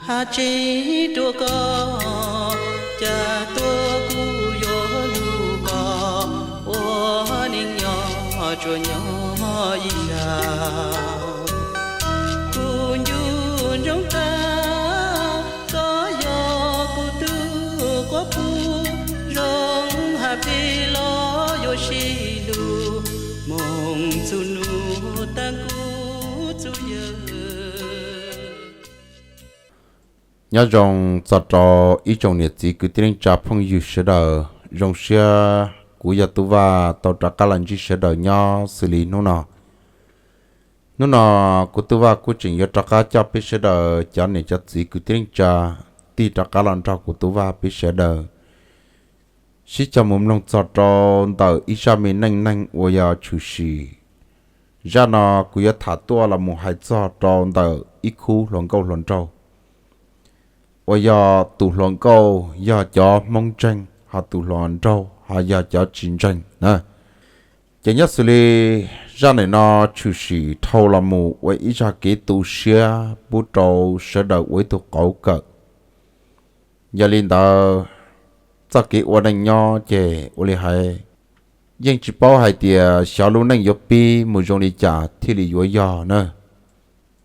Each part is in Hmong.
Hab tseeb rua koj, cas tuaj kuj yuav lug koj, ua neej nyob tsuas nyob ib zag. Kuv nco ntsoov tag, koj yog kuv tug quas puj, zoo hab peb los yuav sib hlub, moog txug nub taag kuv txug yawg. Nyob zoo txug rua ib tsoom niam txiv kwv tij neej tsa phooj ywg sawv daws, zoo siab kuv yog Tub Vaj tau rov qab los ntsib sawv daws nyob xws li hnub no. Hnub no kuv Tub Vaj kuj tseem yuav rov qab coj peb sawv daws cov niam cov txiv kwv tij neej tsa tig rov qab los nrog kuv Tub Vaj peb sawv daws sib cog mus mloog txug rua ntawm ib zaj me neej neeg uas yog tshwm sim. Zaj no kuv yuav tham tuaj los mus hais txug rua ntawm ib khub hluas nkauj hluas nraug, uas yog tus hluas nkauj yog cov Hmoob ntseeg, ho tus hluas nraug ho yog cov tsis ntseeg na. Ces nyob xws li zaj ntawm no tshwm sim dhau los mus ua ib zaj kev tu siab pub rua sawv daws ua ib tug qauv kawm. Yog li ntawd, txoj kev ua neej nyob ces ua li hais, yeej tsis paub hais tias xyov lub neej yuav pib mus zoo li cas thiaj li yuav yog na.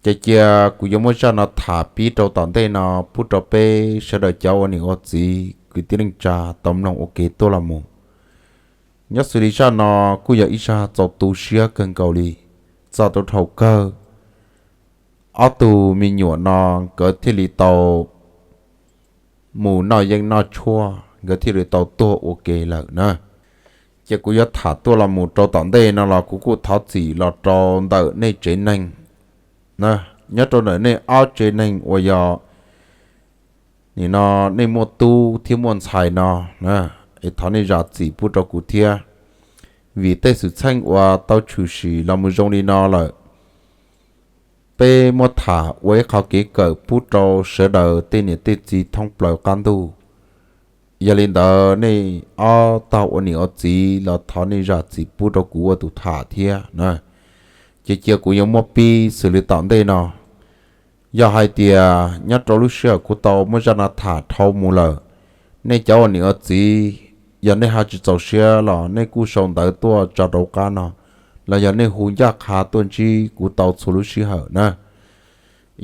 Ces cia kuv yuav muab zaj no tham pib rau tom ntej no pub rau peb sawv daws cov ua niam ua txiv kwv tij neej tsa tau mloog ua ke tuaj los mus. Nyob xws li zaj no kuj yog ib zaj txaus tu siab kawg nkaus li, txog rau dhau kawg, ob tug me nyuam no nkawd thiaj li tau mus noj yeeb noj tshuaj, nkawd thiaj li tau tuag ua ke lawm na. Ces kuv yuav tham tuaj los mus rau tom ntej no los kuv kuj thov txim los rau ntawm nej tsev neeg, nyob rau ntawm nej ob tsev neeg uas yog nim no nej muaj tub thiab muaj ntxhais no, es thov nej zam txim pub rau kuv thiab. Vim tej xwm txheej uas tau tshwm sim los mus zoo li no lawm, peb muab tham ua ib qho kev kawm pub rau sawv daws tej niam tej txiv thoob plaws qab ntuj. Yog li ntawd nej ob tug ua niam ua txiv los thov nej zam txim pub rau kuv ua tus tham thiab na. Ces cia kuv yuav muab pib xws li tom ntej no. Yog hais tias nyob rau lub sij hawm kuv tau muab zaj no tham dhau mus lawm, nej cov ua niam ua txiv, yog nej ho tsis txaus siab los nej kuj sau ntawv tuaj tso rau qab no, los yog nej hu ncaj qha tuaj ntsib kuv tau txhua lub sij hawm na.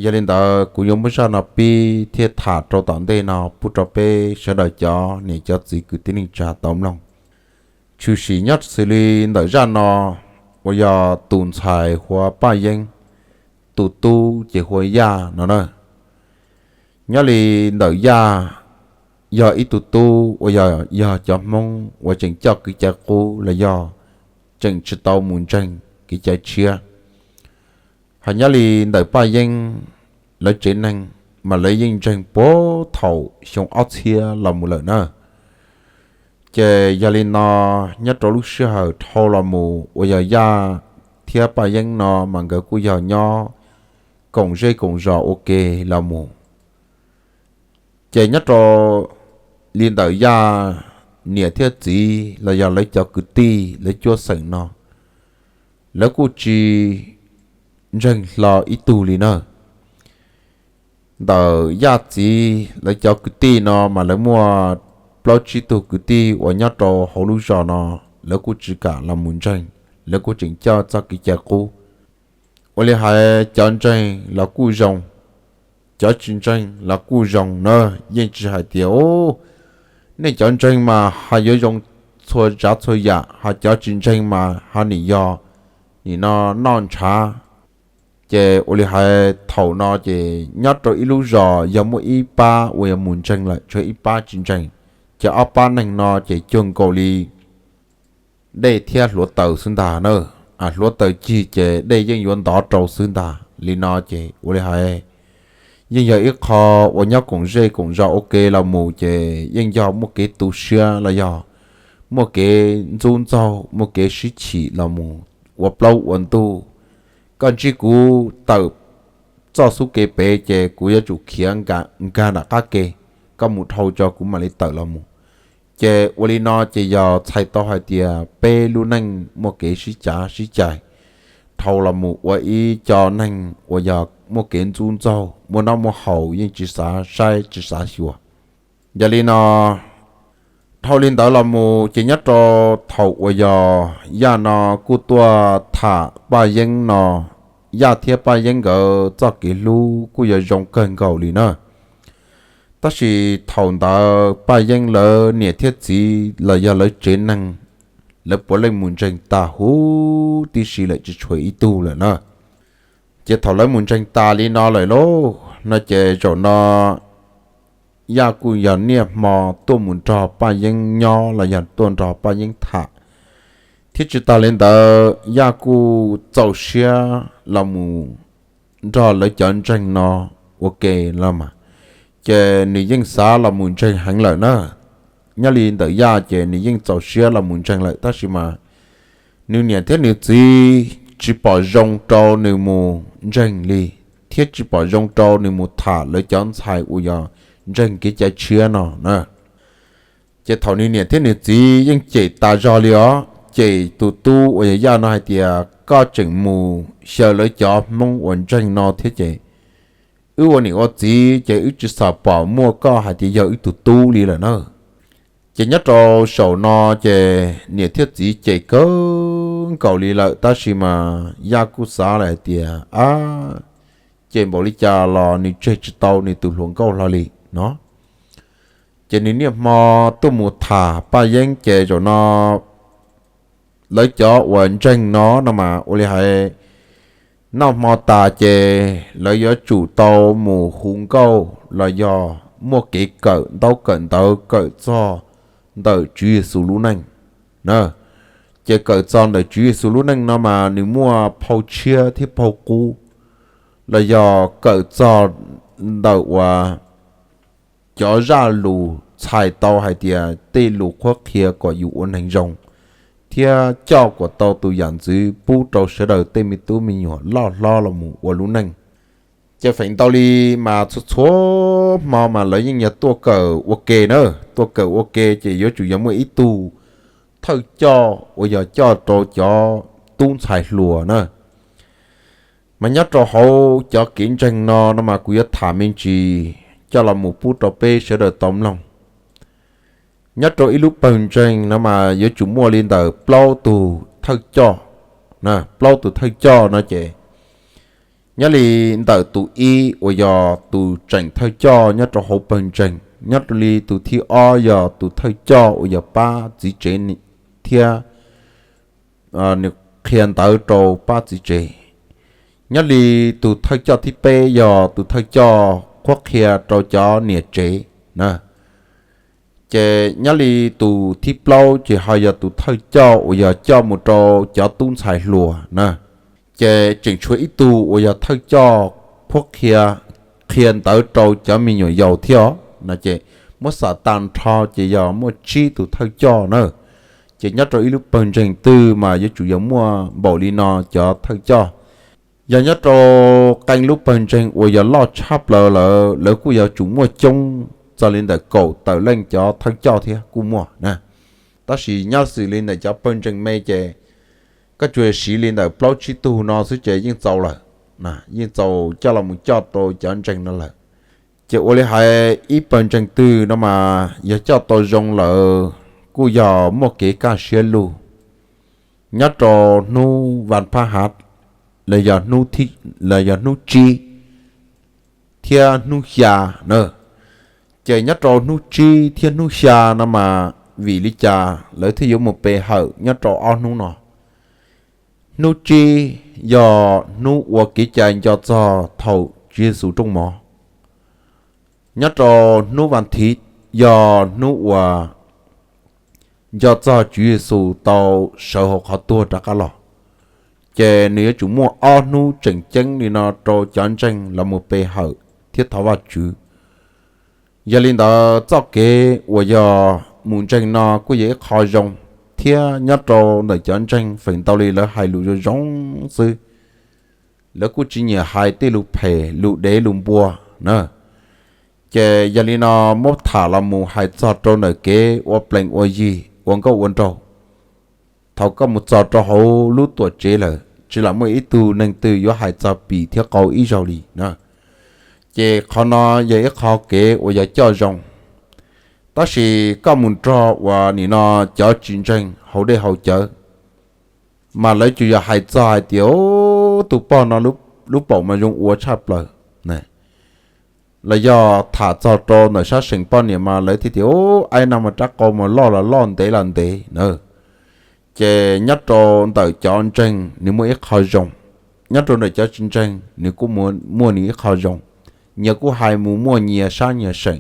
Yog li ntawd kuv yuav muab zaj no pib thiab tham rau tom ntej no pub rau peb sawv daws cov niam cov txiv kwv tij neej tsa tau mloog. Tshwm sim nyob xws li ntawm zaj no, uas yog tus ntxhais hu ua Paj Yeeb, tus tub ces hu ua Yaj no na. Nyob li ntawm Yaj yog ib tug tub uas yog, yog cov Hmoob uas tseem coj kev cai qub los yog tseem tsis tau mus ntseeg kev cai tshiab. Hos nyob li ntawm Paj Yeeb, lawv tsev neeg mas lawv yeej ntseeg puag thaum xyoo ob txhiab los mus lawm na. Ces yog li no, nyob rau lub sij hawm dhau los mus uas yog Yaj thiab Paj Yeeb no mas nkawd kuj yog nyob koom zej koom zos ua ke los mus. Ces nyob rau li ntawm Yaj niam thiab txiv los yog lawv cov kwv tij lawv cuab xeem no, lawv kuj tsis ntseeg hlo ib tug li na. Ntawm Yaj txiv lawv cov kwv tij no mas lawv muaj plaub tsib tug kwv tij uas nyob rau hauv lub zos no, lawv kuj tsis kam los mus ntseeg, lawv kuj tseem coj txoj kev cai qub. Ua li hais cov ntseeg los kuj zoo, cov tsis ntseeg los kuj zoo na, yeej tsis hais tias, u, nej cov ntseeg mas ho yuav zoo txhua tsav txhua yam, ho cov tsis ntseeg mas ho nim yog nim no noj ntshav. Ces ua li hais thaum no ces nyob rau ib lub zos yog muaj ib pab uas yog mus ntseeg lawm, tshuav ib pab tsis ntseeg, ces ob pab neeg no ces cuag nkaus li dej thiab hluav taws xwb ntag na. Hluav taws cig ces dej yeej yuav ntov rau xwb ntag. Li no ces ua li hais, yeej yog ib qho uas nyob koom zej koom zos ua ke los mus ces yeej yog muaj kev tu siab los yog muaj kev ntxub ntxaug, muaj kev sib chim los mus ua plaub ua ntug. Koj ntsib kuv tawm txoj xub kev pem ces kuv yuav tsum khiav nkag nram qab ke, koj mus dhau tso kuv mam li tawm los mus. Ces ua li no ces yog txhais tau hais tias peb lub neej muaj kev sib cav sib cais. dhau los mus ua ib co neeg uas yog muaj kev ntxub ntxaug, muaj noj muaj haus, yeej tsis xav saib tsis xav xyuas. Yog li no, dhau li ntawd los mus ces nyob rau thaum uas yog Yaj no kuj tuaj tham Paj Yeeb no, Yaj thiab Paj Yeeb nkawd txoj kev hlub kuj yog zoo kawg nkaus li na. Tab sis thaum ntawd Paj Yeeb lawv niam thiab txiv los yog lawv tsev neeg, lawv puav leej mus ntseeg tag huv tib si lawm, tsis tshuav ib tug lawm na. Ces thaum lawv mus ntseeg tas li no lawm lauj, no ces zaum no Yaj kuj yog niaj hmo tuaj mus nrog Paj Yeeb nyob los yog tuaj nrog Paj Yeeb tham, thiab tsis tas li ntawd Yaj kuj txaus siab los mus nrog lawv cov ntseeg no ua ke los mas, ces nws yeej xav los mus ntseeg heev lawm na. Nyob li ntawm Yaj ces nws yeej txaus siab los mus ntseeg lawm, tab sis mas nws niam thiab nws txiv tsis pom zoo rau nws mus ntseeg li, thiab tsis pom zoo rau nws mus tham lawv cov ntxhais uas yog ntseeg kev cai tshiab no na. Ces thaum nws niam thiab nws txiv yeej cem tas zog li os, cem tus tub uas yog Yaj no hais tias, koj tseem mus xyaw lawv cov Hmoob uas ntseeg no thiab ces wb ua niam ua txiv ces wb tsis xam pom muaj koj hais tias yog wb tus tub li lawm na. Ces nyob rau saum no ces niam thiab txiv cem kawg nkaus li lawm, tab sis mas Yaj kuj xav lawm hais tias, ab, cem npaum li cas los nws tseg tsis tau nws tus hluas nkauj hlo li no. Ces nws niaj hmo tuaj mus tham Paj Yeeb ces zaum no lawv cov uas ntseeg no no mas ua li hais, noj hmo tas ces lawv yuav tsum tau mus hu nkauj los yog muaj kev kawm ntaub kawm ntawv kawm txog ntawm Tswv Yexus lub neej na. Ces kawm txog ntawm Tswv Yexus lub neej no mas nws muaj phau tshiab thiab phau qub, los yog kawm txog ntawm uas cov zaj lus txhais tau hais tias tej lus qhuab qhia kom yus ua neeg zoo, thiab coj kom tau tus yam ntxwv pub rau sawv daws tej me tub me nyuam loj hlob los mus ua lub neej. Ces feem ntau li mas txhua txhua hmo mas lawv yeej yog tuaj kawm ua ke na, tuaj kawm ua ke ces yuav tsum yog muaj ib tug thawj coj uas yog coj rau cov tub ntxhais hluas na. Mas nyob rau hauv cov kev ntseeg no no mas kuv yuav tham me ntsis coj los mus pub rau peb sawv daws tau mloog. Nyob rau ib lub pawg ntseeg no mas yuav tsum muaj li ntawm plaub tug thawj coj, plaub tug thawj coj no ces nyob li ntawm tus ib uas yog tus tseem thawj coj nyob rau hauv pawg ntseeg, nyob rau li tus thib ob yog tus thawj coj uas yog pab txiv tsev thiab nws qhia ntawv rau pab txiv tsev. Nyob li tus thawj coj thib peb yog tus thawj coj qhuab qhia rau cov niam tsev na. Ces nyob li tus thib plaub ces ho yog tus thawj coj uas yog coj mus rau cov tub ntxhais hluas na. Ces tseem tshuav ib tug uas yog thawj coj qhuab qhia, qhia ntawv rau cov me nyuam yaus thiab os no ces muab xam tag nrho ces yog muaj tsib tus thawj coj na. Ces nyob rau ib lub pawg ntseeg twg mas yuav tsum yog muaj npaum li no cov thawj coj. Yog nyob rau qee lub pawg ntseeg uas yog loj tshaj plaws lawm, lawv kuj yuav tsum muaj coob txog li ntawm kaum tawm leej cov thawj coj thiab kuj muaj na. Tab sis nyob xws li ntawm cov pawg ntseeg me ces koj tsuas siv li ntawm plaub tsib tug no xwb ces yeej txaus lawm, yeej txaus coj los mus coj rau cov ntseeg no lawm. Ces ua li hais ib pawg ntseeg twg no mas yog coj tau zoo lawm kuj yog muaj kev kaj siab lug. Nyob rau hnub vas phaj hav, los yog hnub tsib thiab hnub xya na. Ces nyob rau hnub tsib thiab hnub xya no mas vim li cas lawv thiaj yuav mus pe hawm nyob rau ob hnub no? Hnub tsib yog hnub ua kev cai nco txog thaum Tswv Yexus rooj mov. Nyob rau hnub vas thiv yog hnub uas nco txog Tswv Yexus tau sawv hauv qhov tuag rov qab los. Ces nws yuav tsum muaj ob hnub tseem ceeb li no rau cov ntseeg los mus pe hawm thiab thov Vajtswv. Yog li ntawd txoj kev uas yog mus ntseeg no kuj yog ib qho zoo, thiab nyob rau ntawm cov ntseeg feem ntau li lawv hais lus zoo zoo xwb. Lawv kuj tsis nyiam hais tej lus phem lus dev lus npua na. Ces yog li no muab tham los mus hais txog rau ntawm kev ua plees ua yig ua nkauj ua nraug. Thaum koj mus txog rau hauv lub tuam tsev lawm, tsis lam muaj ib tug neeg twg yuav hais txog pim thiab qau ib zaug li na. Ces qhov no yog ib qho kev uas yog coj zoo. Tab sis koj mus nrog uas nim no cov tsis ntseeg hauv dej hauv cawv, mas lawv tsuas yog hais txog hais tias, tus pog no lub paum mas zoo ua tshaj plaws. Los yog tham txog rau ntawm sab seem poj niam mas lawv thiaj tias, aib no mas rab qau mas loj los loj ntev los ntev na. Ces nyob rau ntawm cov ntseeg nws muaj ib qho zoo, nyob rau ntawm cov tsis ntseeg nws kuj muaj nws ib qho zoo. Nyias kuj hais mus muaj nyias sab nyias seem,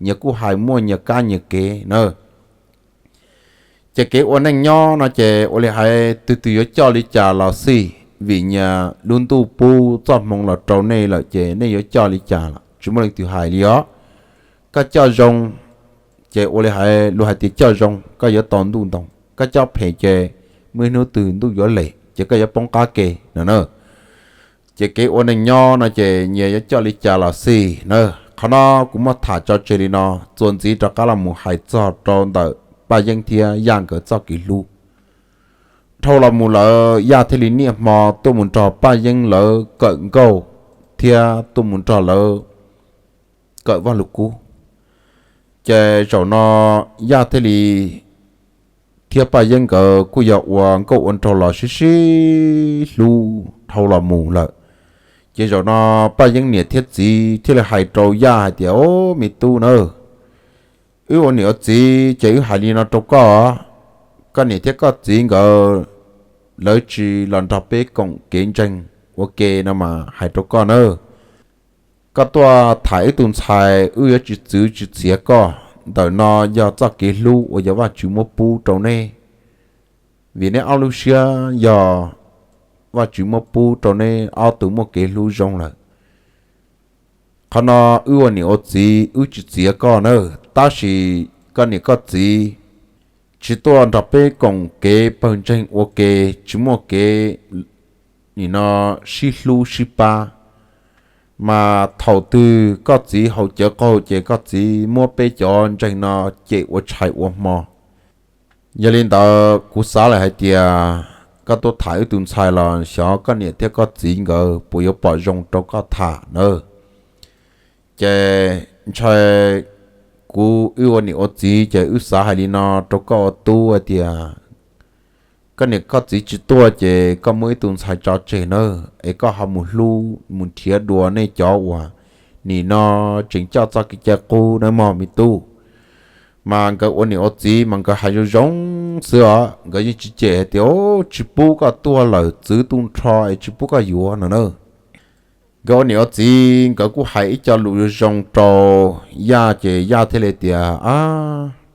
nyias kuj hais muaj nyias kab nyias kev na. Ces kev ua neej nyob no ces ua li hais twg twg yuav coj li cas los xij, vim nyias lub ntuj pub txoj hmoov los rau nej lawm ces nej yuav coj li cas los tsis muaj leej twg hais li os. Koj coj zoo, ces ua li hais lus hais tias coj zoo koj yuav tau ntuj ntoo, koj coj phem ces muaj ib hnub twg ntuj yuav lem ces koj yuav poob qab ke no na. Ces kev ua neej nyob no ces nyias yuav coj li cas los xij na. Qhov no kuv muab tham tso tseg li no, txuas ntxiv rov qab los mus hais txog rau ntawm Paj Yeeb thiab Yaj nkawd txoj kev hlub. Dhau los mus lawm Yaj thiaj li niaj hmo tuaj mus nrog Paj Yeeb lawv kawm nkauj thiab tuaj mus nrog lawv kawm Vaj Lug Kub. Ces zaum no Yaj thiaj li thiab Paj Yeeb nkawd kuj yog ua nkauj ua nraug los sib sib hlub dhau los mus lawm. Ces zaum no Paj Yeeb niam thiab txiv thiaj li hais rau Yaj hais tias, o, me tub na, wb ua niam ua txiv ces wb hais li no rau koj, koj niam thiab koj txiv nkawd lawv tsis los nrog peb koom kev ntseeg ua ke no mas hais rau koj na, koj tuaj tham wb tus ntxhais wb yuav tsis txwv tsis txhiav koj. Ntawm no yog txoj kev hlub uas yog Vajtswv muab pub rau neb, vim neb ob lub siab yog Vajtswv muab pub rau neb ob tug muaj kev hlub zoo lawm. Qhov no wb ua niam ua txiv wb tsis txhiav koj na, tab sis koj niam koj txiv tsis tuaj nrog peb koom kev pawg ntseeg ua ke, tsis muaj kev nim no sib hlub sib pab, mas thaum twg koj txiv haus cawv qaug ces koj txiv muab peb cov ntseeg no cem ua tshais ua hmo. Yog li ntawd kuv xav lawm hais tias koj tuaj tham wb tus ntxhais los xyov koj niam thiab koj txiv nkawd puas yuav pom zoo rau koj tham na. Ces ntshai kuv wb ua niam ua txiv ces wb xav hais li no rau koj ua tub hais tias koj niam koj txiv tsis tuaj ces koj muab ib tus ntxhais tso tseg na, es koj ho mus hlub mus nrhiav dua nej cov uas nim no tseem coj txoj kev cai qub nawb mog me tub. Mas nkawd ua niam ua txiv mas nkawd hais zoo zoo xwb os, nkawd yeej tsis cem hais tias, o, tsis pub koj tuag lawm, txwv tu nrho es tsis pub koj yuav no na. Nkawd ua niam ua txiv nkawd kuj hais ib co lus zoo zoo rau Yaj ces Yaj thiaj li tias, a,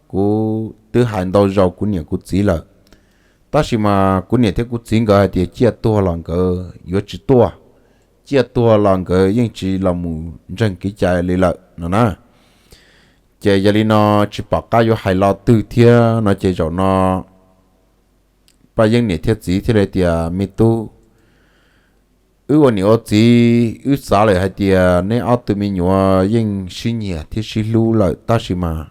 kuv twb hais ntau zaus kuv niam kuv txiv lawm, tab sis mas kuv niam thiab kuv txiv nkawd hais tias ciaj tuag los nkawd yuav tsis tuaj, ciaj tuag los nkawd yeej tsis los mus ntseeg kev cai li lawm no na. Ces yog li no tsis pom qab yuav hais lo twg thiab no ces zaum no Paj Yeeb niam thiab txiv thiaj li tias, me tub, wb ua niam ua txiv wb xav lawm hais tias neb ob tug me nyuam yeej sib nyiam thiab sib hlub lawm tab sis mas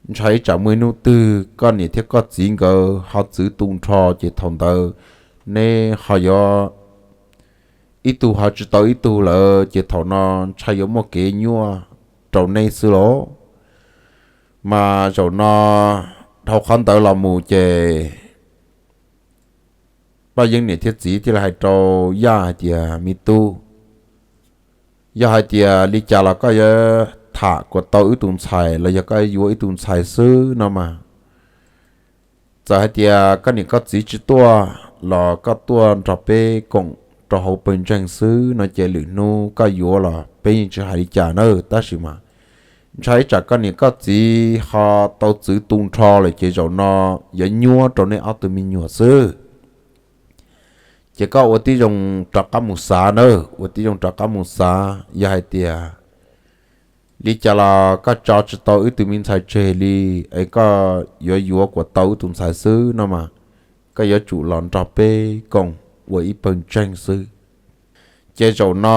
ntshai ib tsam muaj ib hnub twg koj niam thiab koj txiv nkawd ho txwv tu nrho ces thaum ntawd neb ho yuav ib tug ho tsis tau ib tug lawm ces thaum no ntshai yuav muaj kev nyuaj rau neb xwb lauj. Mas zaum no dhau qhov ntawd los mus ces Paj Yeeb niam thiab txiv thiaj li hais rau Yaj hais tias, me tub, yog hais tias li cas los koj yuav tham kom tau wb tus ntxhais los yog koj yuav ib tus ntxhais xwb no mas, txawm hais tias koj niam koj txiv tsis tuaj los koj tuaj nrog peb koom rau hauv pawg ntseeg xwb no ces lwm hnub koj yuav los peb yeej tsis hais li cas na, tab sis mas ntshai ib tsam koj niam koj txiv ho tau txwv tu nrho lawm ces zaum no yuav nyuaj rau neb ob tug me nyuam xwb. Ces koj ua tib zoo rov qab mus xav na, ua tib zoo rov qab mus xav, yog hais tias li cas los koj tso tsis tau wb tus me ntxhais tseg li, es koj yuav yuav kom tau wb tus ntxhais xwb no mas, koj yuav tsum los nrog peb koom ua ib pawg ntseeg xwb. Ces zaum no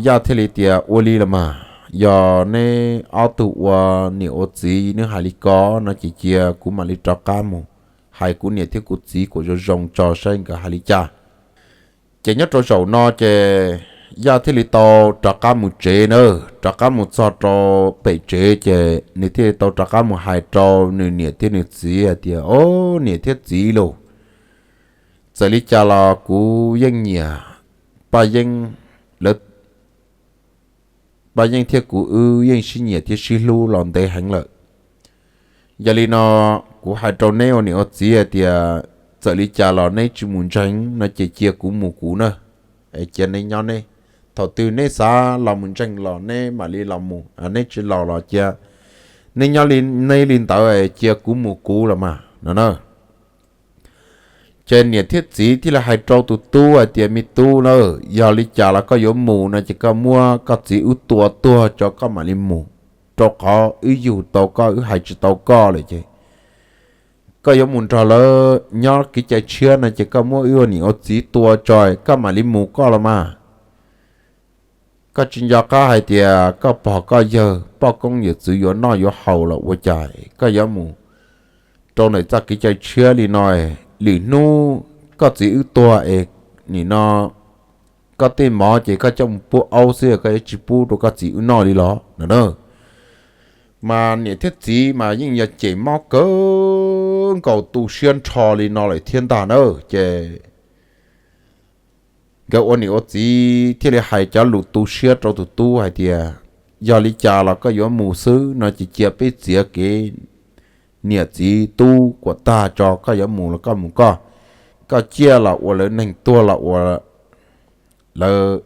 Yaj thiaj li tias, ua li los mas, yog neb ob tug ua niam ua txiv neb hais li ko no ces cia kuv mam li rov qab mus hais kuv niam thiab kuv txiv kom zoo zoo tso saib nkawd hais li cas. Ces nyob rau zaum no ces Yaj thiaj li tau rov qab mus tsev na, rov qab mus txog rau pem tsev ces nws thiaj li tau rov qab mus hais rau nws niam thiab nws txiv hais tias, Au, niam thiab txiv lauj, txawm li cas los kuv yeej nyiam Paj Yeeb, lawv Paj Yeeb thiab kuv wb yeej sib nyiam thiab sib hlub los ntev heev lawm. Yog li no, kuv hais rau neb ua niam ua txiv hais tias txawm li cas los neb tsis mus ntseeg no ces cia kuv mus kuv na, cia neb nyob neb. Thaum twg neb xav los mus ntseeg los neb mam li los mus, neb tsis los los cia neb nyob neb li ntawd, cia kuv mus kuv los mas no na. Ces niam thiab txiv thiaj li hais rau tus tub hais tias, Me tub na, yog li cas los koj yuav mus no ces koj muab koj txiv wb tua tuag tso koj mam li mus, rau qhov wb yug tau koj wb hais tsis tau koj lawm ces koj yuav mus nrog lawv nyob kev cai tshiab no ces koj muab wb ua niam ua txiv tua tso koj mam li mus koj los mas. Koj tsis nco qab hais tias koj pog koj yawg poj koob yawm txwv yuav noj yuav haus los ua cas koj yuav mus rau ntawm txoj kev cai tshiab li no, lwm hnub koj txiv wb tuag es nim no koj tej mov ces koj coj mus pub aub xwb, koj yuav tsis pub rau koj txiv wb noj li los no na. Mas niam thiab txiv mas yeej yog cem mob kawg nkaus tu siab nrho li no lawm thiab ntag na. Ces nkawd ua niam ua txiv thiaj li hais cov lus tu siab rau tus tub hais tias, Yog li cas los koj yuav mus xwb no ces cia peb txiav kev niam txiv tub kuam tag tso, koj yuav mus los koj mus koj, koj ciaj los ua lawv neeg, tuag los ua lawv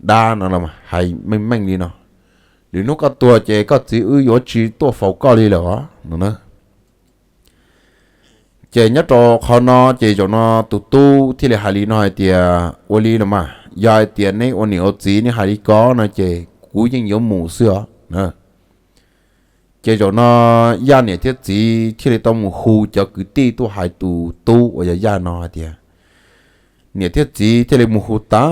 dab no los hais meej meej li no. Lwm hnub koj tuag ces koj txiv wb yuav tsis tuaj faus koj li lawm no. Ces nyob rau qhov no ces zaum no tus tub thiaj li hais li no hais tias, Ua li los mas, yog hais tias neb ua niam ua txiv neb hais li ko no ces kuv yeej yuav mus xwb os. Ces zaum no Yaj niam thiab txiv thiaj li tau mus hu cov kwv tij tuaj hais tus tub uas yog Yaj no hais tias, niam thiab txiv thiaj li mus hu tag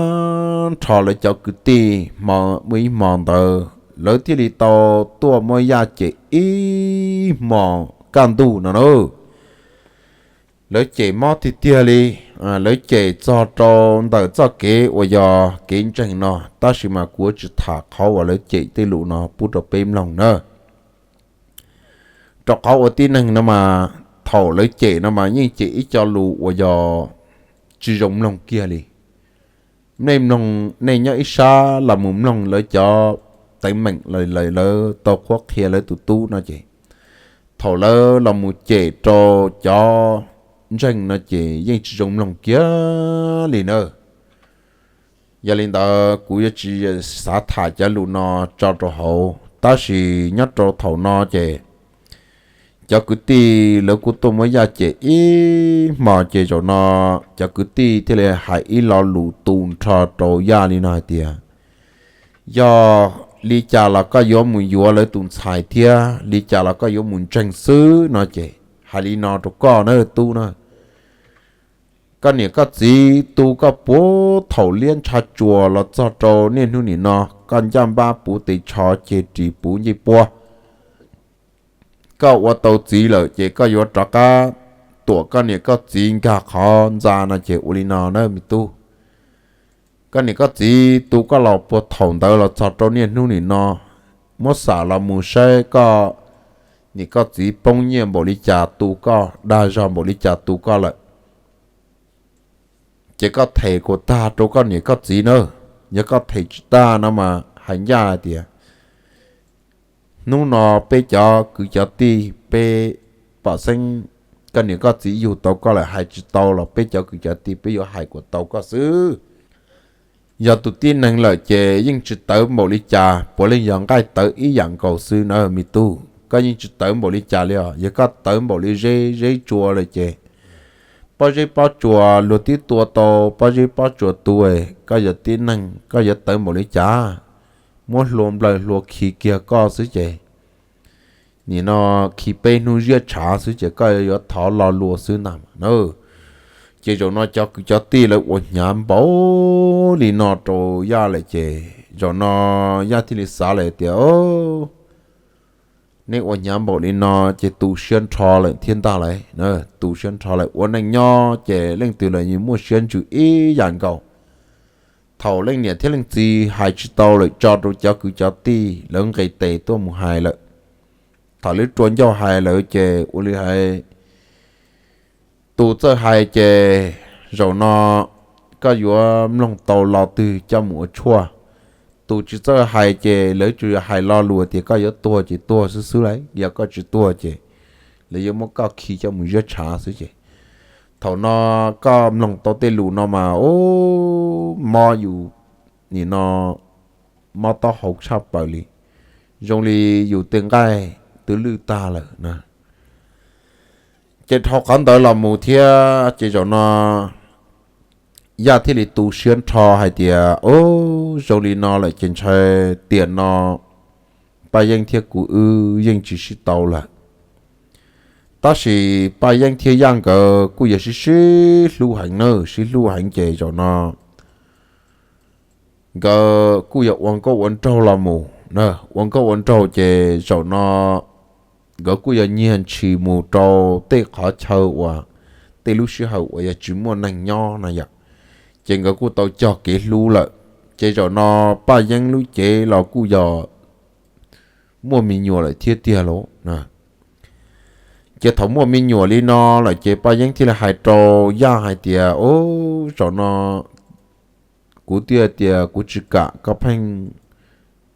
nrho lawv cov kwv tij hmo, muaj ib hmo ntawd lawv thiaj li tau tuaj muab Yaj cem ib hmos kaj ntug no na. Lawv cem mob tiag tiag li, lawv cem txog rau ntawm txoj kev uas yog kev ntseeg no, tab sis mas kuv tsis tham qhov uas lawv cem tej lus no pub rau peb mloog na. Rau qhov ua tib neeg no mas thaum lawv cem no mas yeej cem ib co lus uas yog tsis zoo mloog kiag li. Nej mloog, nej nyob ib sab los mus mloog lawv cov teeb meem, lawv tau qhuab qhia lawv tus tub no ces, thaum lawv los mus cem rau cov ntseeg no ces yeej tsis zoo mloog kiag li na. Yog li ntawd kuv yuav tsis xav tham cov lus no tso rau hauv, tab sis nyob rau thaum no ces cov kwv tij lawv kuj tuaj muab Yaj cem ib hmos ces zaum no cov kwv tij thiaj li hais ib lo lus tu nrho rau Yaj li no hais tias, yog li cas los koj yuav mus yuav lawv tus ntxhais thiab li cas los koj yuav mus ntseeg xwb no ces hais li no rau koj na tub na. Koj niam koj txiv tu koj puag thaum liab ntsha tsuas los txog rau niaj hnub nim no, koj ncaj npab puv tes tsho ceg ris puv ncej puab. Koj ua tau txiv lawm ces koj yuav rov qab tuam koj niam koj txiv nkag qhov ntxa no ces ua li no na me tub. Koj niam koj txiv tu koj los puag thaum ntawd los txog rau niaj hnub nim no, muab xam los mus saib koj niam koj txiv poob nyiaj npaum li cas tu koj, dag zog npaum li cas tu koj lawm. Ces koj them kom tag rau koj niam koj txiv na. Yog koj them tsis tag no mas hais ncaj hais tias hnub no peb cov kwv cov tij peb pom xeeb koj niam koj txiv yug tau koj lawm, hais tsis tau los peb cov kwv cov tij peb yuav hais kom tau koj xwb. Yog tus tib neeg lawm ces yeej tsis tawv npaum li cas, puav leej yog nqaij tawv ib yam nkaus xwb na me tub. Koj yeej tsis tawv npaum li cas li os. Yog koj tawv npaum li zeb, zeb tsua lawm ces pob zeb pob tsuas luag twb tua tau pob zeb pob tsuas tu, koj yog tib neeg koj yuav tawv npaum li cas? Muab hlua nplawm hlua khi kiag koj xwb ces nim no khi peb hnub ziab tshav xwb ces koj yuav thov lo lua xwb ntag na. Ces zaum no cov kwv cov tij lawv ua hnyav npaum li no rau Yaj lawm ces zaum no Yaj thiaj li xav lawm tias, neb ua hnyav npaum li no ces tu siab nrho lawm thiab ntag lauj. Tu siab nrho lawm, ua neej nyob ces leej twg los yeej muaj siab ntsws ib yam nkaus. Thaum leej niam thiab leej txiv hais tsis tau lawm tso rau cov kwv cov tij lawv nqis tes tuaj mus hais lawm. Thaum lawv rua ncauj hais lawm ces ua li hais, tus txawj hais ces zaum no koj yuav mloog tau lo twg coj mus ua tshuaj. Tus tsis txawj hais ces lawv tsuas yog hais lo lus tias koj yuav tuag ces tuag xwb xwb lauj, yog koj tsis tuag ces lawv yuav muab koj khi coj mus ziab tshav xwb ces. Thaum no koj mloog tau tej lus no mas ub, mob yus nim no mob taub hau tshaj plaws li, zoo li yus tej nqaij twb lwj tag lawm na. Ces dhau qhov ntawd los mus thiab ces zaum no Yaj thiaj li tu siab nrho hais tias, ub, zoo li no lawm ces ntshai tiam no Paj Yeeb thiab kuv wb yeej tsis sib tau lawm. Tab sis Paj Yeeb thiab Yaj nkawd kuj yog sib sib hlub heev na, sib hlub heev ces zaum no nkawd kuj yog ua nkauj ua nraug los mus, ua nkauj ua nraug ces zaum no nkawd kuj yog nyiag ntshis mus rau tej qhov chaw uas tej lub sij hawm uas yog tsis muaj neeg nyob na yom, ces nkawd kuj tau cog kev hlub lawm. Ces zaum no Paj Yeeb lub cev los kuj yog muaj me nyuam lawm thiab tiag lauj. Ces thaum muaj me nyuam li no lawm ces Paj Yeeb thiaj li hais rau Yaj hais tias, ub, zaum no kuv twb tias kuv tsis kam koj pheej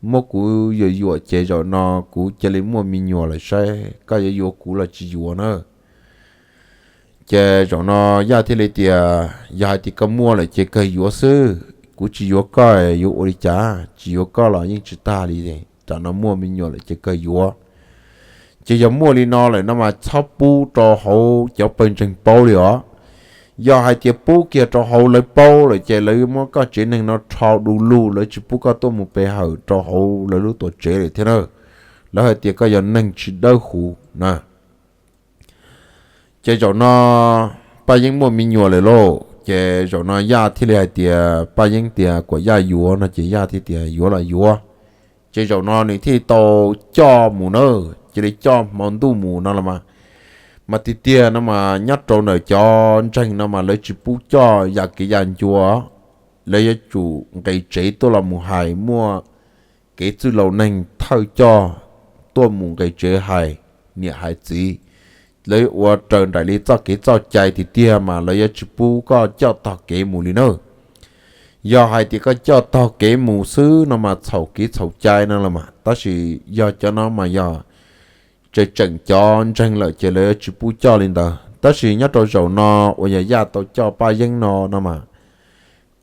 muab kuv yuam yuam ces zaum no kuv cia li muaj me nyuam lawm saib koj yuav yuav kuv los tsis yuav na. Ces zaum no Yaj thiaj li tias, yog hais tias koj muaj lawm ces kawg yuav xwb, kuv tsis yuav koj yuav ua li cas, tsis yuav koj los yeej tsis tag li, tam no muaj me nyuam lawm ces kawg yuav. Ces yog muaj li no lawm no mas txhob pub rau hauv cov pawg ntseeg paub li os. Yog hais tias pub kiag rau hauv lawv paub lawm ces lawv muab koj tsev neeg no rho du lug, lawv tsis pub koj tuaj mus pe hawm rau hauv lawv lub tuam tsev lawm thiab na. Lawv hais tias koj yog neeg tsis dawb huv na. Ces zaum no Paj Yeeb muaj me nyuam lawm lauj, ces zaum no Yaj thiaj li hais tias, Paj Yeeb tias kom Yaj yuav no ces Yaj thiaj tias yuav los yuav. Ces zaum no nws thiaj tau coj mus na, cia li coj hmo ntuj mus no los mas. Mas tiag tiag no mas nyob rau ntawm cov ntseeg no mas lawv tsis pub coj yam kev yam ncua, lawv yuav tsum nqis tsev tuaj los mus hais, muaj kev txwj laus neeg thawj coj tuaj mus nqis tsev hais niam hais txiv. Lawv ua raws nraim li txoj kev txoj cai tiag tiag mas lawv yuav tsis pub koj coj tog kev mus li na. Yog hais tias koj coj tog kev mus xwb no mas txhaum kev txhaum cai no los mas, tab sis yog cov no mas yog tseem tseem cov ntseeg lawm ces lawv yuav tsis pub coj li ntawd. Tab sis nyob rau zaum no uas yog Yaj tau coj Paj Yeeb no no mas,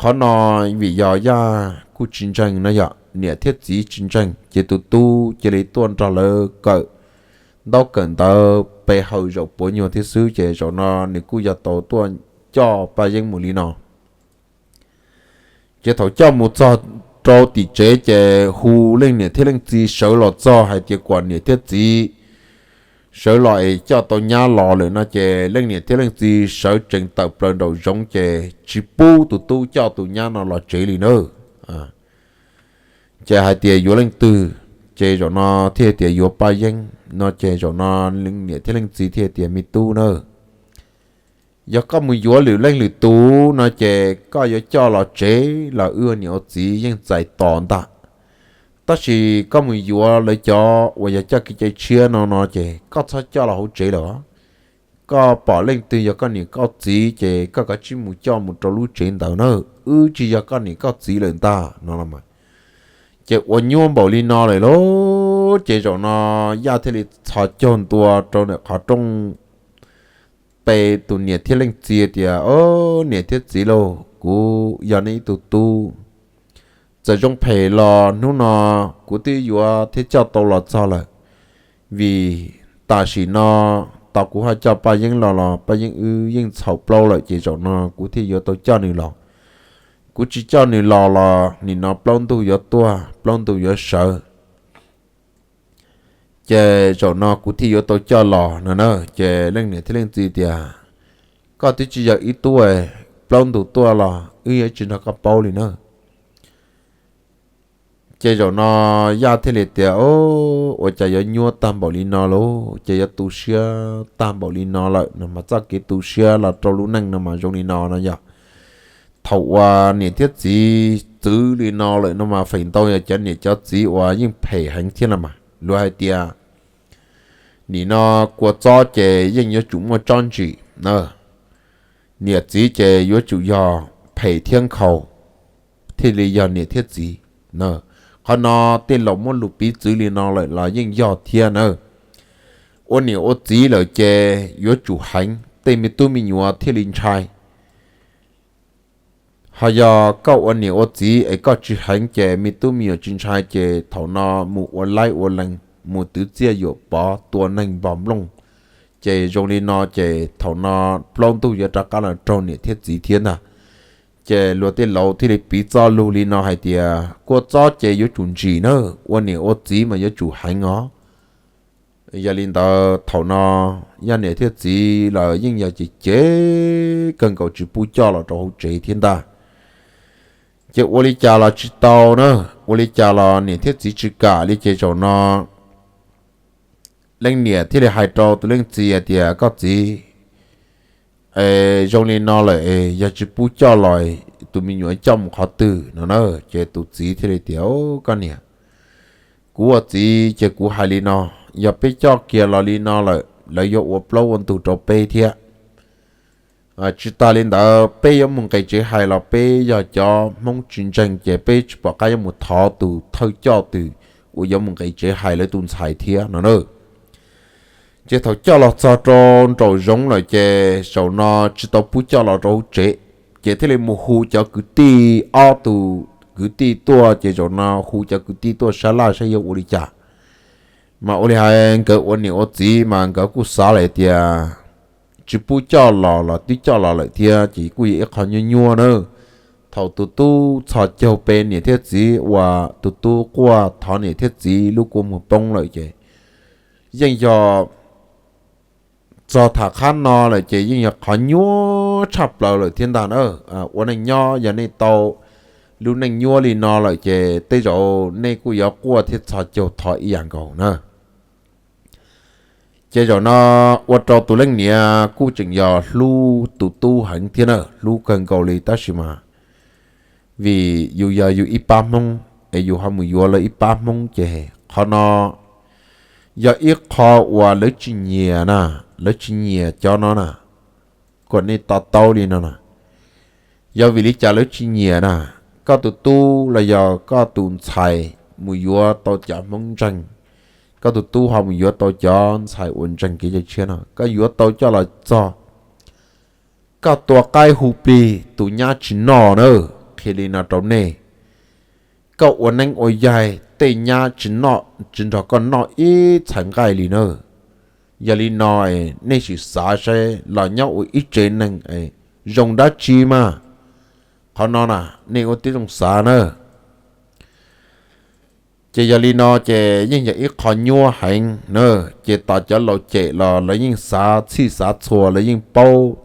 qhov no vim yog Yaj kuj tsis ntseeg no yom, niam thiab txiv tsis ntseeg ces tus tub cia li tuaj nrog lawv kawm ntaub kawm ntawv pe hawm zaum puav nyuag thiab xwb ces zaum no nws kuj yog tau tuaj coj Paj Yeeb mus li no. Ces thaum coj mus txog rau tim tsev ces hu leej niam thiab leej txiv sawv los txog hais tias kom niam thiab txiv sawv los es coj tau nyab los lawm no ces leej niam thiab leej txiv sawv tsees tawm plaws nraum zoov ces tsis pub tus tub coj tus nyab no los tsev li na. Ces hais tias yuav leej twg, ces zaum no thiaj tias yuav Paj Yeeb no ces zaum no leej niam thiab leej txiv thiaj tias me tub na, yog koj mus yuav lwm leej lwm tus no ces koj yuav coj los tsev los wb niam ua txiv yeej txais tos ntag. Tab sis koj mus yuav lawv cov uas yog coj kev cai tshiab no no ces koj txhob coj los hauv tsev lawm. Koj pom leej twg yog koj niam koj txiv ces koj kav tsij mus coj mus rau lub tsev ntawd na, wb tsis yog koj niam koj txiv lawm ntag no los mas. Ces ua nyuaj npaum li no lawm lauj, ces zaum no Yaj thiaj li txhos caug ntua rau ntawm qhov rooj pe tus niam thiab leej txiv tias, o, niam thiab txiv lauj, kuv yog nej ib tug tub, txawm zoo phem los hnub no kuv twb yuav thiab coj tau los txog lawm. Vim tam sim no tos kuv ho coj Paj Yeeb los los Paj Yeeb wb yeej txhaum plaub lawm ces zaum no kuv thiaj yuav tau coj nws los. Kuv tsis coj nws los los nim no plaub ntug yuav tuaj plaub ntug yuav sawv. Ces zaum no kuv thiaj yuav tau coj los no na. Ces leej niam thiab leej txiv tias, koj twb tsis yog ib tug, plaub ntug tuaj los wb yuav tsis nrog koj paub li na. Ces zaum no Yaj thiaj li tias, o, ua cas yuav nyuaj tag npaum li no lauj, ces yuav tu siab tag npaum li no lawm no mas txoj kev tu siab los rau lub neej no mas zoo li no no yog. Thaum uas niam thiab txiv txwv li no lawm no mas feem ntau yog cov niam cov txiv uas yeej phem heev thiab no mas luag hais tias nim no kua txob ces yeej yuav tsum muaj tsob ntsim na, niam txiv ces yuav tsum yog phem thiab nkhaus thiaj li yog niam thiab txiv. Qhov no tej laus muab lus piv txwv li no lawm los yeej yog thiab na. Ua niam ua txiv lawm ces yuav tsum heev tej me tub me nyuam thiaj li ntshai. Ho yog koj ua niam ua txiv es koj tsis heev ces me tub me nyuam tsis ntshai ces thaum no mus ua laib ua lees mus twv txiaj yuam pov tua neeg npog nplooj, ces zoo li no ces thaum no plaub ntug yuav rov qab los raug niam thiab txiv thiab ntag. Ces luag tej laus thiaj li piv txoj lus li no hais tias kua txob ces yuav tsum ntsim na, ua niam ua txiv mas yuav tsum heev os. Yog li ntawd thaum no yog niam thiab txiv los yeej yog ces cev kawg nkaus tsis pub coj los rau hauv tsev thiab ntag. Ces ua li cas los tsis tau na, ua li cas los niam thiab txiv tsis kam li ces zaum no leej niam thiaj li hais rau tus leej txiv hais tias koj txiv, zoo li no lawm es yog tsis pub coj los tus me nyuam coj mus qhov twg no na. Ces tus txiv thiaj li tias koj niam, kuv ua txiv ces kuv hais li no, yog peb coj kiag los li no lawm lawv yuav ua plaub ua ntug rau peb thiab. Tsis tas li ntawd peb yuav mus nqis tsev hais los peb yog cov Hmoob tsis ntseeg ces peb tsis pom qab yuav mus thov tus thawj coj twg uas yuav mus nqis tsev hais lawv tus ntxhais thiab no na. Ces thaum coj los txog rau nraum zoov lawm ces zaum no tsis tau pub coj los rau hauv tsev, ces thiaj li mus hu cov kwv tij, ob tug kwv tij tuaj ces zaum no hu cov kwv tij tuaj sab laj saib yuav ua li cas. Mas ua li hais nkawd ua niam ua txiv mas nkawd kuj xav lawm tias tsis pub coj los los twb coj los lawm thiab ces kuj yog ib qho nyuaj nyuaj na. Thaum tus tub txhos caug pe niam thiab txiv uas tus tub quaj thov niam thiab txiv lub kua muag poob lawm ces yeej yog txog tham qhab no lawm ces yeej yog qhov nyuaj tshaj plaws lawm thiab ntag na. Ua neej nyob yog nej tau lub neej nyuaj li no lawm ces tej zaum nej kuj yuav quaj thiab txhos caug thov ib yam nkaus na. Ces zaum no ua rau tus leej niam kuj tseem yog hlub tus tub heev thiab na, hlub kawg nkaus li tab sis mas vim yus yog yus ib pab Hmoob es yus ho mus yuav lawv ib pab Hmoob ces qhov no yog ib qho uas lawv tsis nyiam na, lawv tsis nyiam cov no na, kom nej to taub li no na. Yog vim li cas lawv tsis nyiam na? Koj tus tub los yog koj tus ntxhais mus yuav tau cov Hmoob ntseeg, koj tus tub ho mus yuav tau cov ntxhais uas ntseeg kev cai tshiab no, koj yuav tau coj los txog, koj tua qaib hu plig tus nyab tsis noj na. Qhia li no rau nej, koj ua neeb ua yaig tej nyab tsis nrog koj noj ib txhais nqaij li na. Yog li no nej sim xav saib los nyob ua ib tsev neeg zoo dab tsi mas. Qhov no na nej ua tib zoo xav na. Ces yog li no ces yeej yog ib qho nyuaj heev na. Ces tos cov laus cem los lawv yeej xav txhij xav txhua, lawv yeej paub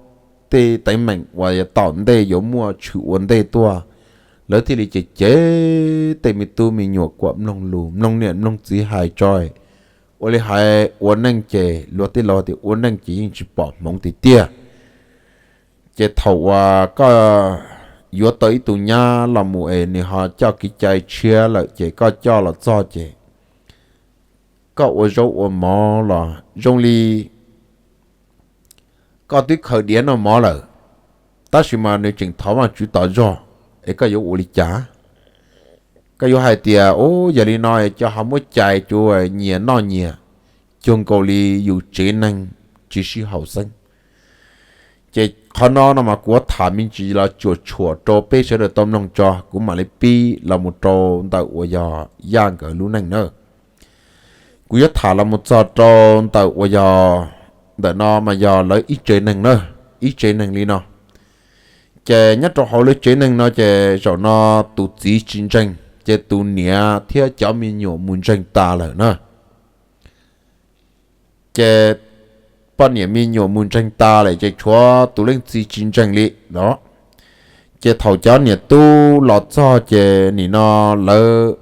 tej teeb meem uas yuav tom ntej yuav muaj tshwm ua ntej tuaj, lawv thiaj li cem cem tej me tub me nyuam kom mloog lus mloog niam mloog txiv hais tso. Ua li hais ua neej ces luag tej laus tias ua neej ces yeej tsis pom hmoov tiag tiag. Ces thaum uas koj yuav tau ib tug nyab los mus es nws ho coj kev cai tshiab lawm ces koj coj los txog ces koj ua zaub ua mov los zoo li koj twb khaws diav noj mov lawm, tab sis mas nws tseem thov Vajtswv tos zog, es koj yuav ua li cas? Koj yuav hais tias, u, yog li no cov ho muab cais cuag nyias noj nyias, cuag nkaus li yus tsev neeg tsis sib haum xeeb. Ces qhov no no mas kuv yuav tham me ntsis los cuam tshuam rau peb sawv daws tau mloog tso, kuv mam li pib los mus rau ntawm uas yog Yaj nkawd lub neej na. Kuv yuav tham los mus txog rau ntawm uas yog, ntawm no mas yog lawv ib tsev neeg na, ib tsev neeg li no. Ces nyob rau hauv lawv tsev neeg no ces zaum no tus txiv tsis ntseeg, ces tus niam thiab cov me nyuam mus ntseeg tas lawm na. Ces poj niam me nyuam mus ntseeg tas lawm ces tshuav tus leej txiv tsis ntseeg li no. Ces thaum cov niam tub los txog ces nim no lawv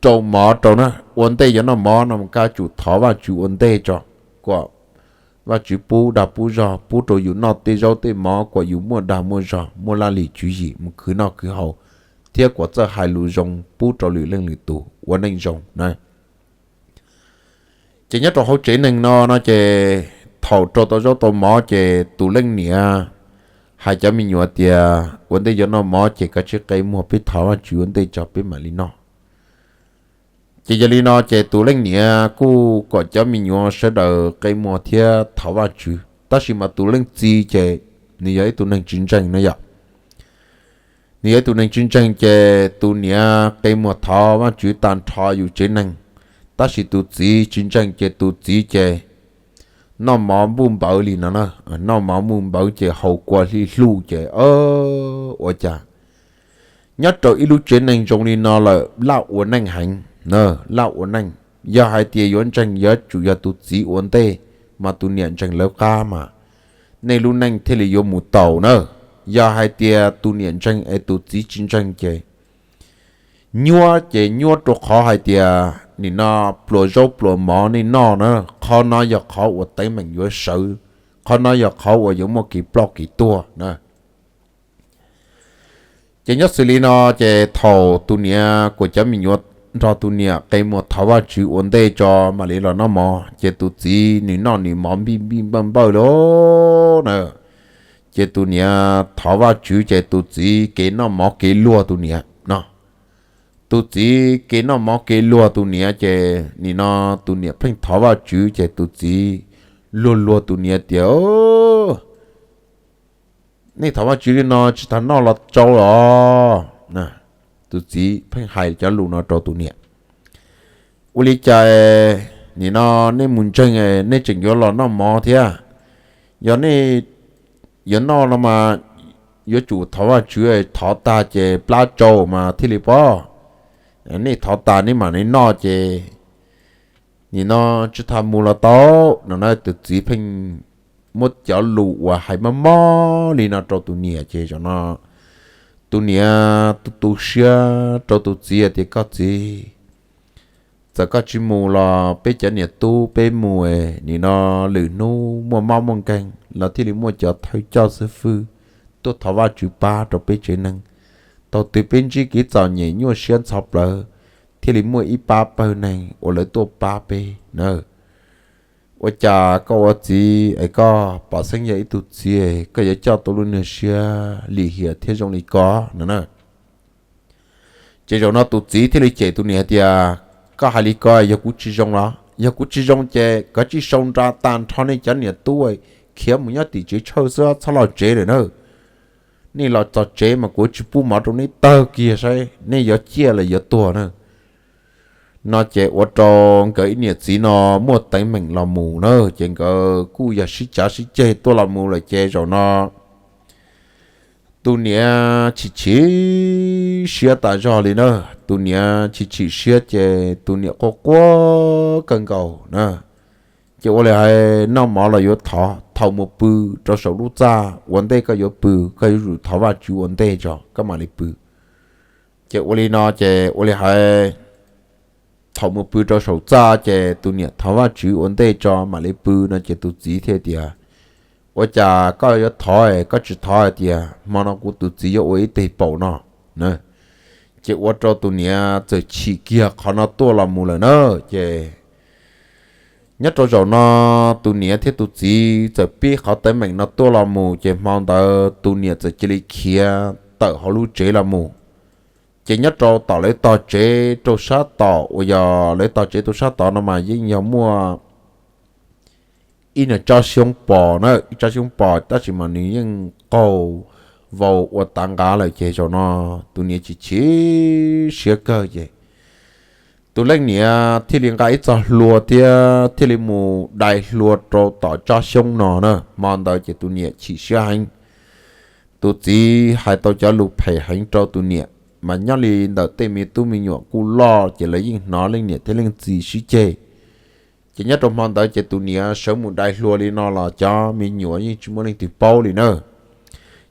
rau mov rau na, ua ntej yuav noj mov no mus kab tsum thov Vajtswv ua ntej tso, kom Vajtswv pub dag pub zog pub rau yus noj tej zaub tej mov kom yus muaj dag muaj zog, muaj laj lim tswv yim mus khwv noj khwv haus, thiab kom txawj hais lus zoo pub rau lwm leej lwm tus ua neej zoo na. Ces nyob rau hauv tsev neeg no no ces thaum rau tau zaub tau mov ces tus leej niam hais cov me nyuam tias ua ntej yuav noj mov ces kav tsij qe muag peb thov Vajtswv ua ntej tso peb mam li noj. Ces yog li no ces tus leej niam kuj kom cov me nyuam sawv daws qe muag thiab thov Vajtswv, tab sis mas tus leej txiv ces nws yog ib tug neeg tsis ntseeg no yom. Nws yog ib tug neeg tsis ntseeg ces tus niam qe muag thov Vajtswv tag nrho yus tsev neeg, tab sis tus txiv tsis ntseeg ces tus txiv ces noj mov npuj npawv li no na, noj mov npuj npawv ces haus kua hli hlu ces ua cas nyob rau ib lub tsev neeg zoo li no lawm laj ua neej heev, laj ua neej. Yog hais tias yuav ntseeg yuav tsum yog tus txiv ua ntej, mas tus niam ntseeg lawv qab mas nej lub neej thiaj li yuav mus taus na. Yog hais tias tus niam ntseeg es tus txiv tsis ntseeg ces nyuab ces nyuab rau qhov hais tias nim no pluas zaub pluas mov nej noj na, qhov no yog qhov uas teeb meem yuav sawv, qhov no yog qhov uas yuav muaj kev ploj kev tuag na. Ces nyob xws li no ces thaum tus niam kuas cov me nyuam nrog tus niam qe muag thov Vajtswv ua ntej tso mam li los noj mov ces tus txiv nws noj nws mov npij npij npawj npawj li na. Ces tus niam thov Vajtswv ces tus txiv kev noj mov kev luag tus niam no. Tus txiv kev noj mov kev luag tus niam ces nim no tus niam pheej thov Vajtswv ces tus txiv luag luag tus niam tias, nej thov Vajtswv li no tsis tas noj los tsau los? Tus txiv pheej hais cov lus no rau tus niam. Ua li cas nim no nej mus ntseeg nej tseem yuav los noj mov thiab? Yog nej yuav noj no mas yuav tsum thov Vajtswv, thov tag ces plab tsau mas thiaj li pom. Nej thov tas nej mam li noj ces nim no tsis tas mus los tau no na. Tus txiv pheej muab cov lus uas hais mob mob li no rau tus niam ces zaum no tus niam tu tu siab rau tus txiv tias, koj txiv, txawm koj tsis mus los peb cov niam tub peb mus, nim no lwm hnub muaj mob muaj nkeeg los thiaj li muaj cov thawj coj xib fwb tuaj thov Vajtswv pab rau peb tsev neeg. Thaum twg peb ntsib kev txom nyem nyuaj siab ntxhov plawv thiaj li muaj ib pab pawg neeg uas lawv tuaj pab peb na. Ua cas koj ua txiv es koj pom xeeb yog ib tug txiv, koj yuav coj tau lub niag siab lim hiam thiab zoo li ko no na. Ces zaum no tus txiv thiaj li cem tus niam tias, koj hais li ko yog kuv tsis zoo los? Yog kuv tsis zoo ces koj tsis sau nra tag nrho nej cov niam tub khiav mus nyob tim tsev tshawj xwb, txhob los tsev lawm na. Nej los txog tsev mas kuv tsis pub mov rau nej tawg kiag saib nej yuav ciaj los yuav tuag na. No ces ua rau nkawd ib niam txiv no muaj teeb meem los mus na, ces nkawd kuj yog sib cav sib ceg tuaj los mus lawm ces zaum no tus niam chim chim siab tas zog li na. Tus niam chim chim siab ces tus niam quaj quaj kawg nkaus na. Ces ua li hais noj mov los yuav thov, thaum mus pw rau saum lub txaj ua ntej koj yuav pw, koj yuav tsum thov Vajtswv ua ntej tso koj mam li pw. Ces ua li no ces ua li hais thaum mus pw rau saum txaj ces tus niam thov Vajtswv ua ntej tso mam li pw no ces tus txiv thiaj tias, ua cas koj yuav thov, koj tsis thov hais tias hmo no kuv tus txiv yuav ua ib teg paum no? Ces ua rau tus niam txawm chim kiag qhov no tuaj los mus lawm na. Ces nyob rau zaum no tus niam thiab tus txiv txawm pib qhov teeb meem no tuaj los mus ces hmo ntawd tus niam txawm cia li khiav tawm hauv lub tsev los mus. Ces nyob rau tom lawv tog tsev rau sab tom uas yog lawv tog tsev rau sab tod no mas yeej yog muaj ib niag tsob xyoob pos na, ib tsob xyoob pos tab sis mas nws yeej qaug vau ua tav nqav lawm ces zaum no tus niam chim chim siab kawg ces tus leej niam thiaj li nqa ib txoj hlua thiab thiaj li mus dai hlua rau tom tsob xyoob no na. Hmo ntawd ces tus niam chim siab heev. Tus txiv hais tau cov lus phem heev rau tus niam, mas nyob li ntawm tej me tub me nyuam kuj loj ces lawv yeej hnov leej niam thiab leej txiv sib ceg. Ces nyob rau hmo ntawd ces tus niam sawv mus dai hlua li no los cov me nyuam yeej tsis muaj leej twg paub li na.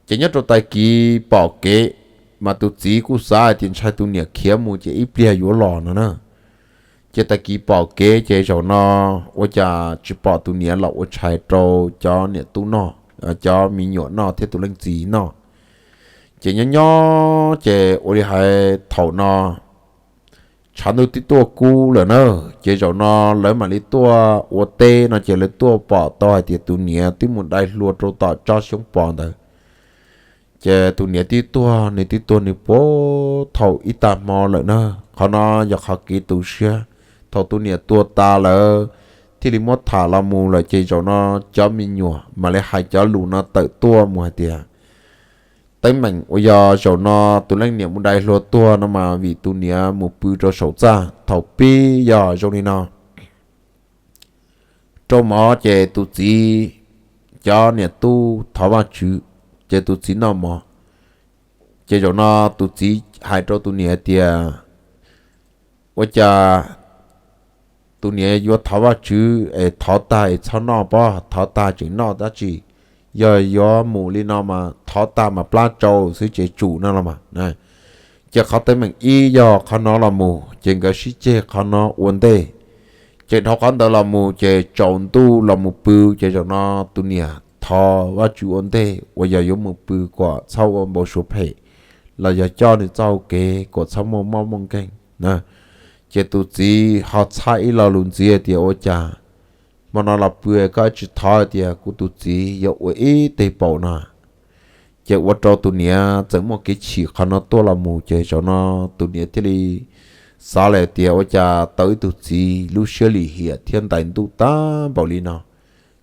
Ces nyob rau tag kis pom kev, mas tus txiv kuj xav hais tias ntshai tus niam khiav mus ces ib pliag yuav los no na. Ces tag kis pom kev ces zaum no ua cas tsis pom tus niam los ua tshais rau cov niam tub noj, cov me nyuam noj thiab tus leej txiv noj. Ces nyob nyob ces ua li hais thaum no tshav ntuj twb tuaj kub lawm na, ces zaum no lawv mam li tuaj ua teb no ces lawv tuaj pom tau hais tias tus niam twb mus dai hlua rau tom tsob xyoob pos ntawd. Ces tus niam twb tuag, nws twb tuag nws puag thaum ib tag hmo lawm na. Qhov no yog qhov kev tu siab. Thaum tus niam tuag tas lawm thiaj li muab tham los mus lawm ces zaum no cov me nyuam mam li hais cov lus no tawm tuaj mus hais tias teeb meem uas yog zaum no tus leej niam mus dai hlua tuag no mas vim tus niam mus pw rau saum txaj thaum pib yog zoo li no. Rau mov ces tus txiv, cov niam tub thov Vajtswv, ces tus txiv noj mov. Ces zaum no tus txiv hais rau tus niam tias ua cas tus niam yuav thov Vajtswv es thov tag es txhob noj pob, thov tag tseem noj dab tsi? Yog yuav mus li no mas thov tag mas plab tsau xwb ces tsum no los mas. Ces qhov teeb meem ib yog qhov no los mus ces nkawd sib ceg qhov no ua ntej. Ces dhau qhov ntawd los mus ces tsaus ntuj los mus pw ces zaum no tus niam thov Vajtswv ua ntej uas yog yuav mus pw kom txhob ua npau suav phem los yog coj nws txoj hau kev kom txhob muaj mob muaj nkeeg na. Ces tus txiv ho txhab ib lo lus ntxiv tias ua cas hmo no los pw koj tsis thov tias kuv tus txiv yuav ua ib teg paum no? Ces ua rau tus niam txawm muaj kev chim qhov no tuaj los mus ces zaum no tus niam thiaj li xav lawm tias ua cas tau ib tug txiv lub siab lim hiam thiab ntais ntuj tag npaum li no.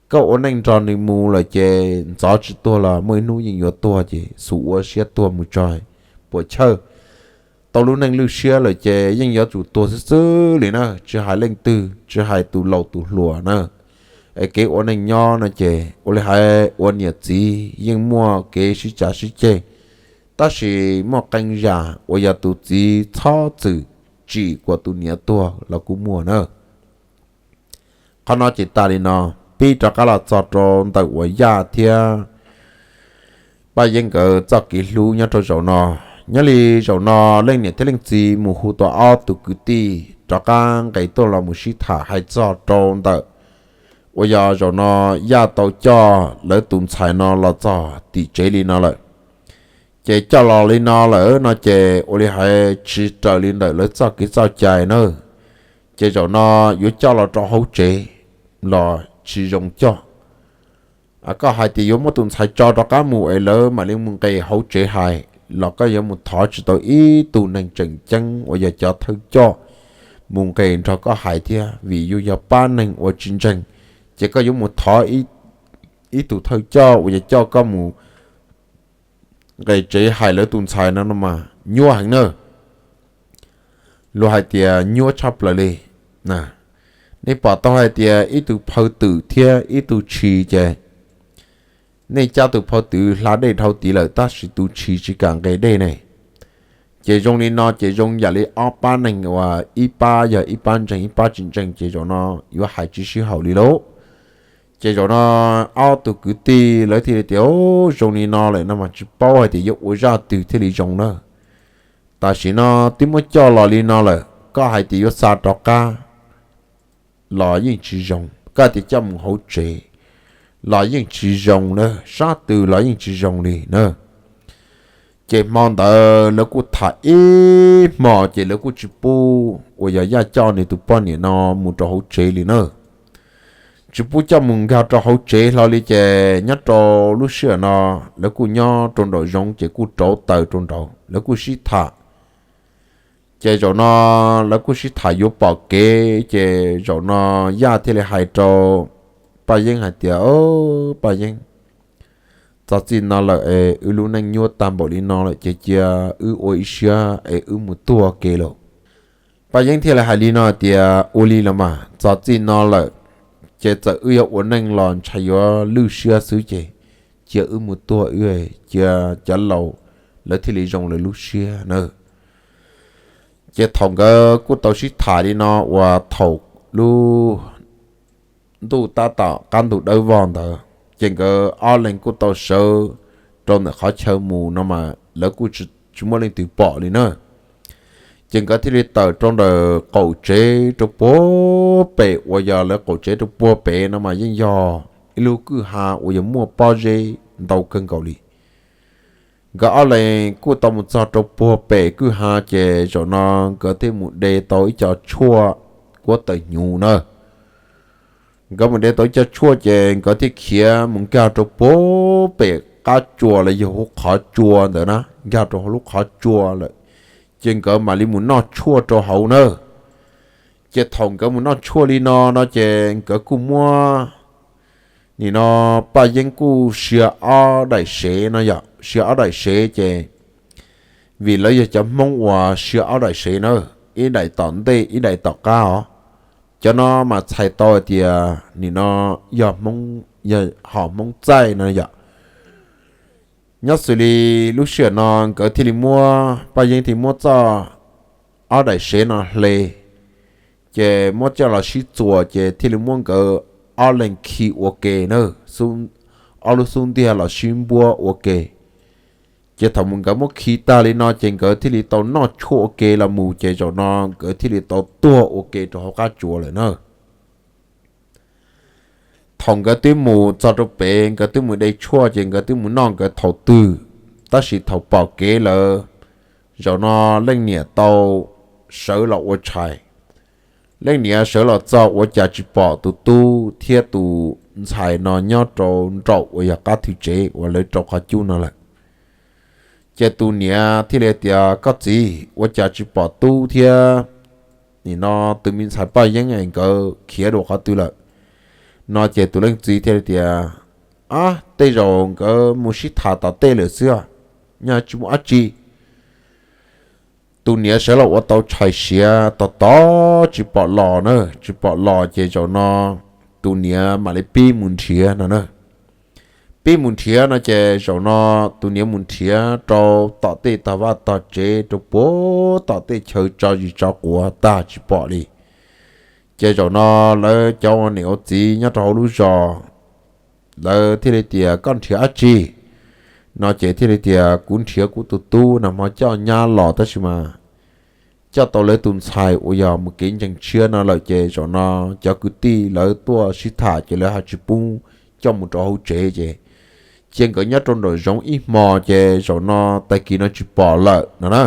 Koj ua neej nrog nws mus lawm ces ntxov tsis tuag los muaj ib hnub yeej yuav tuag ces xum ua siab tuag mus tso, puas chawj. Tau lub neej lwj siab lawm ces yeej yuav tsum tuag xwb xwb li na, tsis hais leej twg, tsis hais tus laus tus hluas na. Es kev ua neej nyob no ces ua li hais ua niam txiv yeej muaj kev sib cav sib ceg, tab sis muaj qee yam uas yog tus txiv txhob txwm tsim kom tus niam tuag los kuj muaj na. Qhov no ces tas li no, pib rov qab los txog rau ntawm uas Yaj thiab Paj Yeeb nkawd txoj kev hlub nyob rau zaum no. Nyob li zaum no leej niam thiab leej txiv mus hu tau ob tug kwv tij rov qab nqes tuaj los mus sib tham hais txog rau ntawm uas yog zaum no Yaj tau coj lawv tus ntxhais no los txog tim tsev li no lawm. Ces coj los li no lawm no ces ua li hais tsis raws li ntawm lawv txoj kev txoj cai na. Ces zaum no yuav coj los rau hauv tsev los tsis zoo coj. Koj hais tias yuav muab tus ntxhais tso rov qab mus es lawv mam li mus nqes hauv tsev hais los koj yuav mus thov tsis tau ib tug neeg tseem ceeb uas yog cov thawj coj mus nqes nrog koj hais thiab, vim yus yog pab neeg uas tsis ntseeg. Ces koj yuav mus thov ib tug thawj coj uas yog coj koj mus nqes tsev hais lawv tus ntxhais no no mas nyuaj heev na. Luag hais tias nyuaj tshaj plaws li. Nej pom tau hais tias ib tug phaw twm thiab ib tug tshis ces nej cab tus phaw twm hla dej dhau tid lawm tab sis tus tshis tsis kam nqes dej ne. Ces zoo li no ces zoo yam li ob pab neeg uas ib pab yog ib pab ntseeg ib pab tsis ntseeg ces zaum no yuav hais tsis sib haum li lauj. Ces zaum no ob tug kwv tij lawv thiaj li tias zoo li no lawm no mas tsis paub hais tias yuav ua zaj twg thiaj li zoo na. Tam sim no twb muab coj los li no lawm, koj hais tias yuav xa rov qab los yeej tsis zoo, koj tias coj mus hauv tsev los yeej tsis zoo na, sab twg los yeej tsis zoo li na. Ces hmo ntawd lawv kuj tham ib hmo ces lawv kuj tsis pub uas yog Yaj coj nws tus poj niam no mus rau hauv tsev li na. Tsis pub coj mus nkag rau hauv tsev hlo li ces nyob rau lub sij hawm no lawv kuj nyob rau nraum zoov ces kuj rauv taws rau nraud lawv kuj sib tham. Ces zaum no lawv kuj sib tham yuav pom kev ces zaum no Yaj thiaj li hais rau Paj Yeeb hais tias, Paj Yeeb, txog txij no lawm es wb lub neej nyuaj tag npaum li no lawm ces cia wb ua ib siab es wb mus tuag ke lauj. Paj Yeeb thiaj li hais li no tias ua li los mas txog txij no lawm ces txawm wb yuav ua neej los ntshai yuav lwj siab xwb ces cia wb mus tuag wb, cia cov laus lawv thiaj li zoo lawv lub siab na. Ces thaum nkawd kuj tau sib tham li no uas thaum lub ntuj tab tom qab ntug dawb vog ntawd ces nkawd ob leeg kuj tau sawv rau ntawm qhov chaw mus no mas lawv kuj tsis muaj leej twg pom li na. Ces nkawd thiaj li tawm rau ntawm qaum tsev rau puag pem uas yog lawv qaum tsev rau puag pem no mas yeej yog ib lub kwj ha uas yog muaj pob zeb ntau kawg nkaus li. Nkawd ob leeg kuj tau mus txog rau puag pem kwj ha ces zaum no nkawd thiaj mus de tau ib co tshuaj kuab tawm hnyuv na. Nkawd mus de tau ib co tshuaj ces nkawd thiaj khiav mus nkag rau puag pem qab tsua los yog hauv qhov tsua ntawd na, nkag rau hauv lub qhov tsua lawm, ces nkawd mam li mus noj tshuaj rau hauv na. Ces thaum nkawd mus noj tshuaj li no no ces nkawd kuj muab, nim no Paj Yeeb kuj sia ob daim sev no yom, sia ob daim sev ces, vim lawv yog cov Hmoob uas sia ob daim sev na, ib daim tom ntej ib daim tom qab os, cov no mas txhais tau hais tias nim no yog Hmoob, yog hom Hmoob txaij no yom. Nyob xws li lub sij hawm no nkawd thiaj li muab, Paj Yeeb thiaj muab txoj ob daim sev no hle, ces muab coj los sib txuas ces thiaj li muab nkawd ob leeg khi ua ke na, ob lub xub ntiag los sib npuab ua ke. Ces thaum mus nkawd muab khi tag li no ces nkawd thiaj li tau noj tshuaj ua ke los mus ces zaum no nkawd thiaj li tau tuag ua ke rau hauv qab tsua lawm na. Thaum nkawd twb mus txog rau pem, nkawd twb mus de tshuaj ces nkawd twb mus noj nkawd thaum twg, tab sis thaum pom kev lawm, zaum no leej niam tau sawv los ua tshais. Leej niam sawv los txog ua cas tsis pom tus tub thiab tus ntxhais no nyob rau nraum uas yog qab thwv tsev uas lawv rau qhov cub no lawm. Ces tus niam thiaj li tias, Koj txiv, ua cas tsis pom tub thiab nim no tus me ntxhais Paj Yeeb es nkawd khiav dua qhov twg lawm? No ces tus leej txiv thiaj li tias, Ab, tej zaum nkawd mus sib tham tom tej lawm xwb, nyaj tsis muaj dab tsi. Tus niam sawv los ua tau tshais siav tos tos tsis pom los na, tsis pom los ces zaum no tus niam mam li pib mus nrhiav no na. Pib mus nrhiav no ces zaum no tus niam mus nrhiav rau tom tej tog vaj tog tsev rau puag tom tej chaw tso zis tso quav tag tsis pom li. Ces zaum no lawv cov ua niam ua txiv nyob rau hauv lub zos, lawv thiaj li tias, Koj nrhiav dab tsi? No ces thiaj li tias, Kuv nrhiav kuv tus tub, nag hmo coj nyab los tab sis mas coj tau lawv tus ntxhais uas yog mus kev ntseeg tshiab no lawm ces zaum no cov kwv tij lawv tuaj sib tham ces lawv ho tsis pub coj mus rau hauv tsev ces cia nkawd nyob rau nraum zoov ib hmo ces zaum no tag kis no tsis pom lawm no na.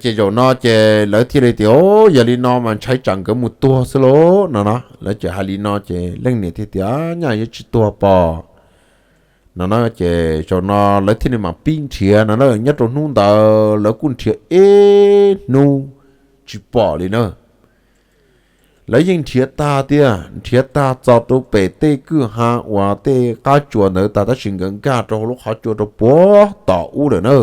Ces zaum no ces lawv thiaj li tias, Yog li no mas ntshai tsam nkawd mus tuag xwb lauj no no. Lawv txawm hais li no ces leej niam thiaj tias, Nyaj yuav tsis tuag pom no na. Ces zaum no lawv thiaj li mam pib nrhiav no na. Nyob rau hnub ntawd lawv kuj nrhiav ib hnub tsis pom li na. Lawv yeej nrhiav tag tiag, nrhiav tag txog rau pem tej kwj ha uas tej qab tsua ntawd tag tab sis nkawd nkag rau hauv lub qhov tsua rau puag tom ub lawm na.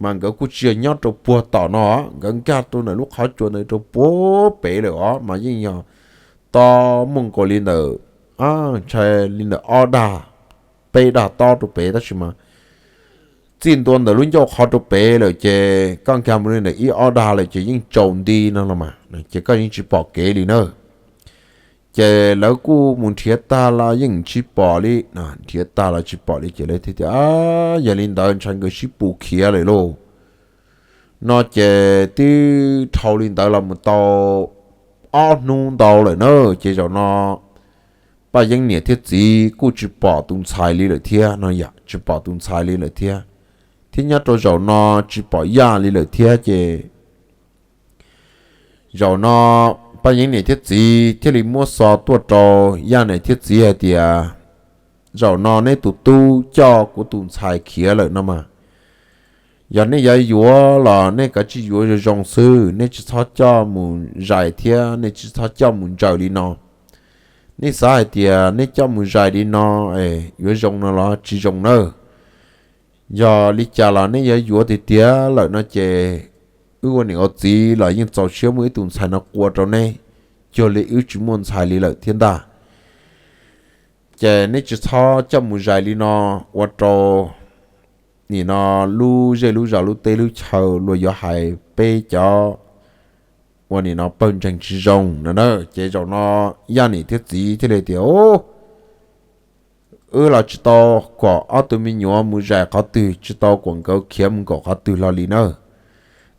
Mas nkawd kuj tsis yog nyob rau puag tom no, nkawd nkag rau ntawm lub qhov tsua ntawd rau puag pem lawm os, mas yeej yog tob muaj nkaus li ntawm, ntshai li ntawm ob dag, peb dag tob rau pem tab sis mas txij ntua ntawm lub ncauj qhov rau pem lawm ces koj nkag mus li ntawm ib ob dag lawm ces yeej tsaus nti no los mas ces koj yeej tsis pom kev li na. Ces lawv kuj mus nrhiav tag los yeej tsis pom li, nrhiav tag los tsis pom li ces lawv thiaj tias, Yog li ntawd ntshai nkawd sib pus khiav lawm lauj. No ces twb dhau li ntawd los mus tau ob hnub ntau lawm na, ces zaum no Paj Yeeb niam thiab txiv kuj tsis pom tus ntxhais li lawm thiab no yom, tsis pom tus ntxhais li lawm thiab, thiab nyob rau zaum no tsis pom Yaj li lawm thiab ces zaum no Paj Yeeb niam thiab txiv thiaj li muab xov tuaj rau Yaj niam thiab txiv hais tias, Zaum no neb tus tub coj kuv tus ntxhais khiav lawm no mas, yog nej yuav yuav los nej kav tsij yuav zoo zoo xwb, nej tsis txhob coj mus zais thiab nej tsis txhob coj mus ntsaws li no. Nej xav hais tias nej coj mus zais li no es yuav zoo no los tsis zoo nawb. Yog li cas los nej yuav yuav tiag tiag lawm no ces wb ua niam ua txiv los yeej txaus siab muab ib tus ntxhais no qua rau neb, cuag li wb tsis muaj ntxhais li lawm thiab ntag. Ces neb tsis txhob coj mus zais li no ua rau nim no lub zej lub zos lub teb lub chaw luag yuav hais peb cov ua nim no pawg ntseeg tsis zoo no na. Ces zaum no Yaj niam thiab txiv thiaj li tias, Wb los tsis tau kom ob tug me nyuam mus zais qhov twg, tsis tau kom nkawd khiav mus nkaum qhov twg los li na.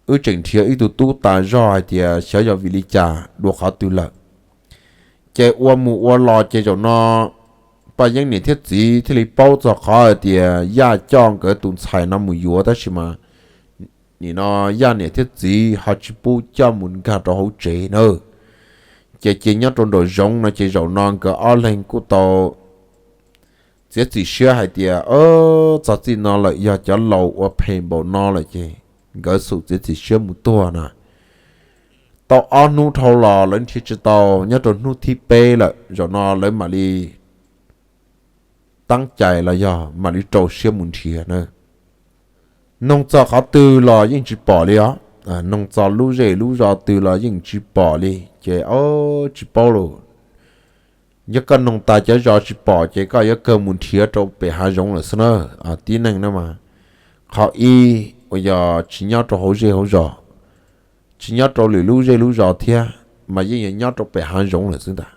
Wb tseem nrhiav ib tug tub tas zog hais tias xyov yog vim li cas dua qhov twg lawm. Ces ua mus ua los ces zaum no Paj Yeeb niam thiab txiv thiaj li paub txog qhov hais tias Yaj coj nkawd tus ntxhais no mus yuav tab sis mas nim no Yaj niam thiab txiv ho tsis pub coj mus nkag rau hauv tsev na. Ces cia nyob rau nraum zoov no ces zaum no nkawd ob leeg kuj tau txiav txim siab hais tias, txog txij no lawm yog cov laus ua phem npaum no lawm ces nkawd xum txiav txim siab mus tuag na. Tau ob hnub dhau los lawv nrhiav tsis tau, nyob rau hnub thib peb lawm zaum no lawv mam li teeb cai los yog mam li rau siab mus nrhiav na. Noog txog qhov twg los yeej tsis pom li os, noog txog lub zej lub zos twg los yeej tsis pom li ces o, tsis paub lawm. Yog koj noog tas cov zos tsis pom ces koj yuav kawg mus nrhiav rau pem hav zoov lawm xwb na. Tib neeg no mas qhov ib uas yog tsis nyob rau hauv zej hauv zos, tsis nyob rau lwm lub zej lub zos thiab, mas yeej yuav nyob rau pem hav zoov lawm xwb ntag.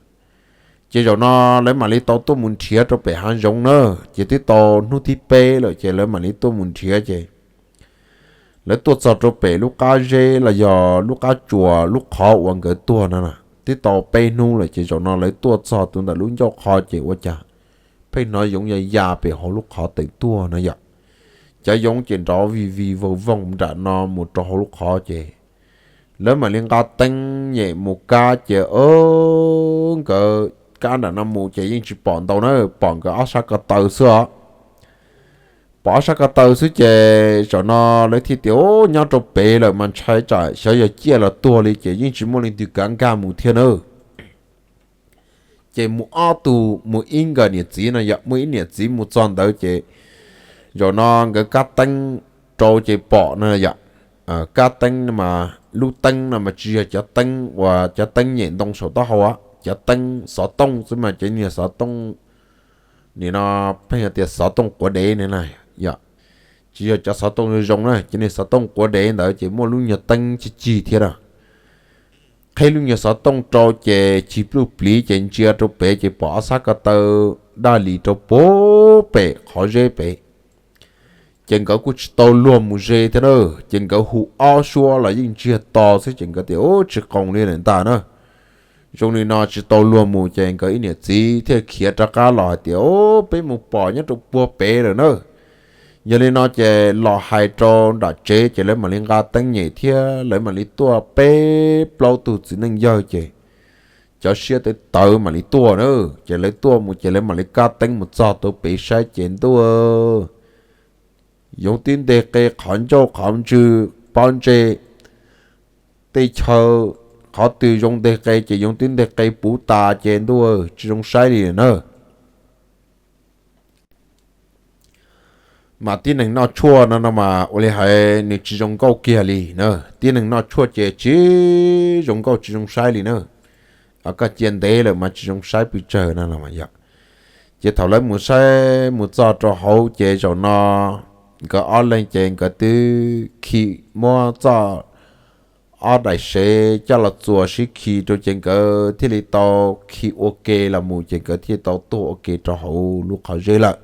Ces zaum no lawv mam li tau tuaj mus nrhiav rau pem hav zoov na. Ces twb tau hnub thib peb lawm ces lawv mam li tuaj mus nrhiav ces lawv tuaj txog rau pem lub qab zeb los yog lub qab tsuas lub qhov uas nkawd tuag no na. Twb tau peb hnub lawm ces zaum no lawv tuaj txog tus ntawm lub ncauj qhov ces ua cas pheej hnov yoov ya ya pem hauv lub qhov teem tuaj no yom. Cov yoov ces nrov vij vij voog voog nram no mus rau hauv lub qhov ces lawv mam li nqa teeb nyem mus kab ces o, nkawd kab nram no mus ces yeej tsis pom ntau na, pom nkawd ob sab ko taw xwb os. Pom ob sab ko taw xwb ces zaum no lawv thiaj tias, nyob rau pem lawm mas ntshai tsam xyov yog ciaj los tuag li ces yeej tsis muaj leej twg kav nkag mus thiab na. Ces mus ob tug, mus ib nkawm niam txiv no yog mus ib niam txiv mus txog ntawd ces zaum no nkawd kab teeb rau ces pom no yom. Kab teeb mas lub teeb no mas tsis yog cov teeb uas cov teeb nyem ntoo saum taub hau, cov teeb xov tooj xwb mas cov niag xov tooj nim no pheej tias xov tooj quav dev ne na yom. Tsis yog cov xov tooj zoo zoo na, cov niag xov tooj quav dev ntawd ces muaj lub nyuag teeb cig cig thiab na. Qhib lub nyuag xov tooj rau ces cig pluj pliv ces ntsia rau pem ces pom ob sab ko taw daj li rau puag pem qhov zeb pem. Ces nkawd kuj tsis tau luag mus ze thiab na, ces nkawd hu ob suab los yeej ntsiag to xwb ces nkawd tias, tsis qoos li lawm ntag na. Zoo li no tsis tau luag mus ces nkawd ib niam txiv thiaj khiav rov qab los hais tias, peb mus pom nyob rau puag pem lawm na. Yog li no ces los hais rau nram tsev ces lawv mam li nqa teeb nyem thiab lawv mam li tuaj peb plaub tug txiv neej yawg ces cov siab tawv tawv mam li tuaj na. Ces lawv tuaj mus ces lawv mam li kab teeb mus txog tau pem saib ces ntuj, yoov twb nteg qe qhov ncauj qhov ntswg pob ntseg tej chaw, qhov twg zoo nteg qe ces yoov twb nteg qe puv tas ces ntuj tsis zoo saib li na. Mas tib neeg noj tshuaj no no mas ua li hais nws tsis zoo nkauj kiag li na. Tib neeg noj tshuaj ces tsis zoo nkauj tsis zoo saib li na. Koj cia ntev lawm mas tsis zoo saib pes tsawg no no yom. Ces thaum lawv mus saib mus txog rau hauv ces zaum no nkawd ob leeg ces nkawd twb khi muab txoj ob daim sev coj los txuas sib khi rau ces nkawd thiaj li tau khi ua ke los mus ces nkawd thiaj tau tuag ua ke rau hauv lub qhov zeb lawm.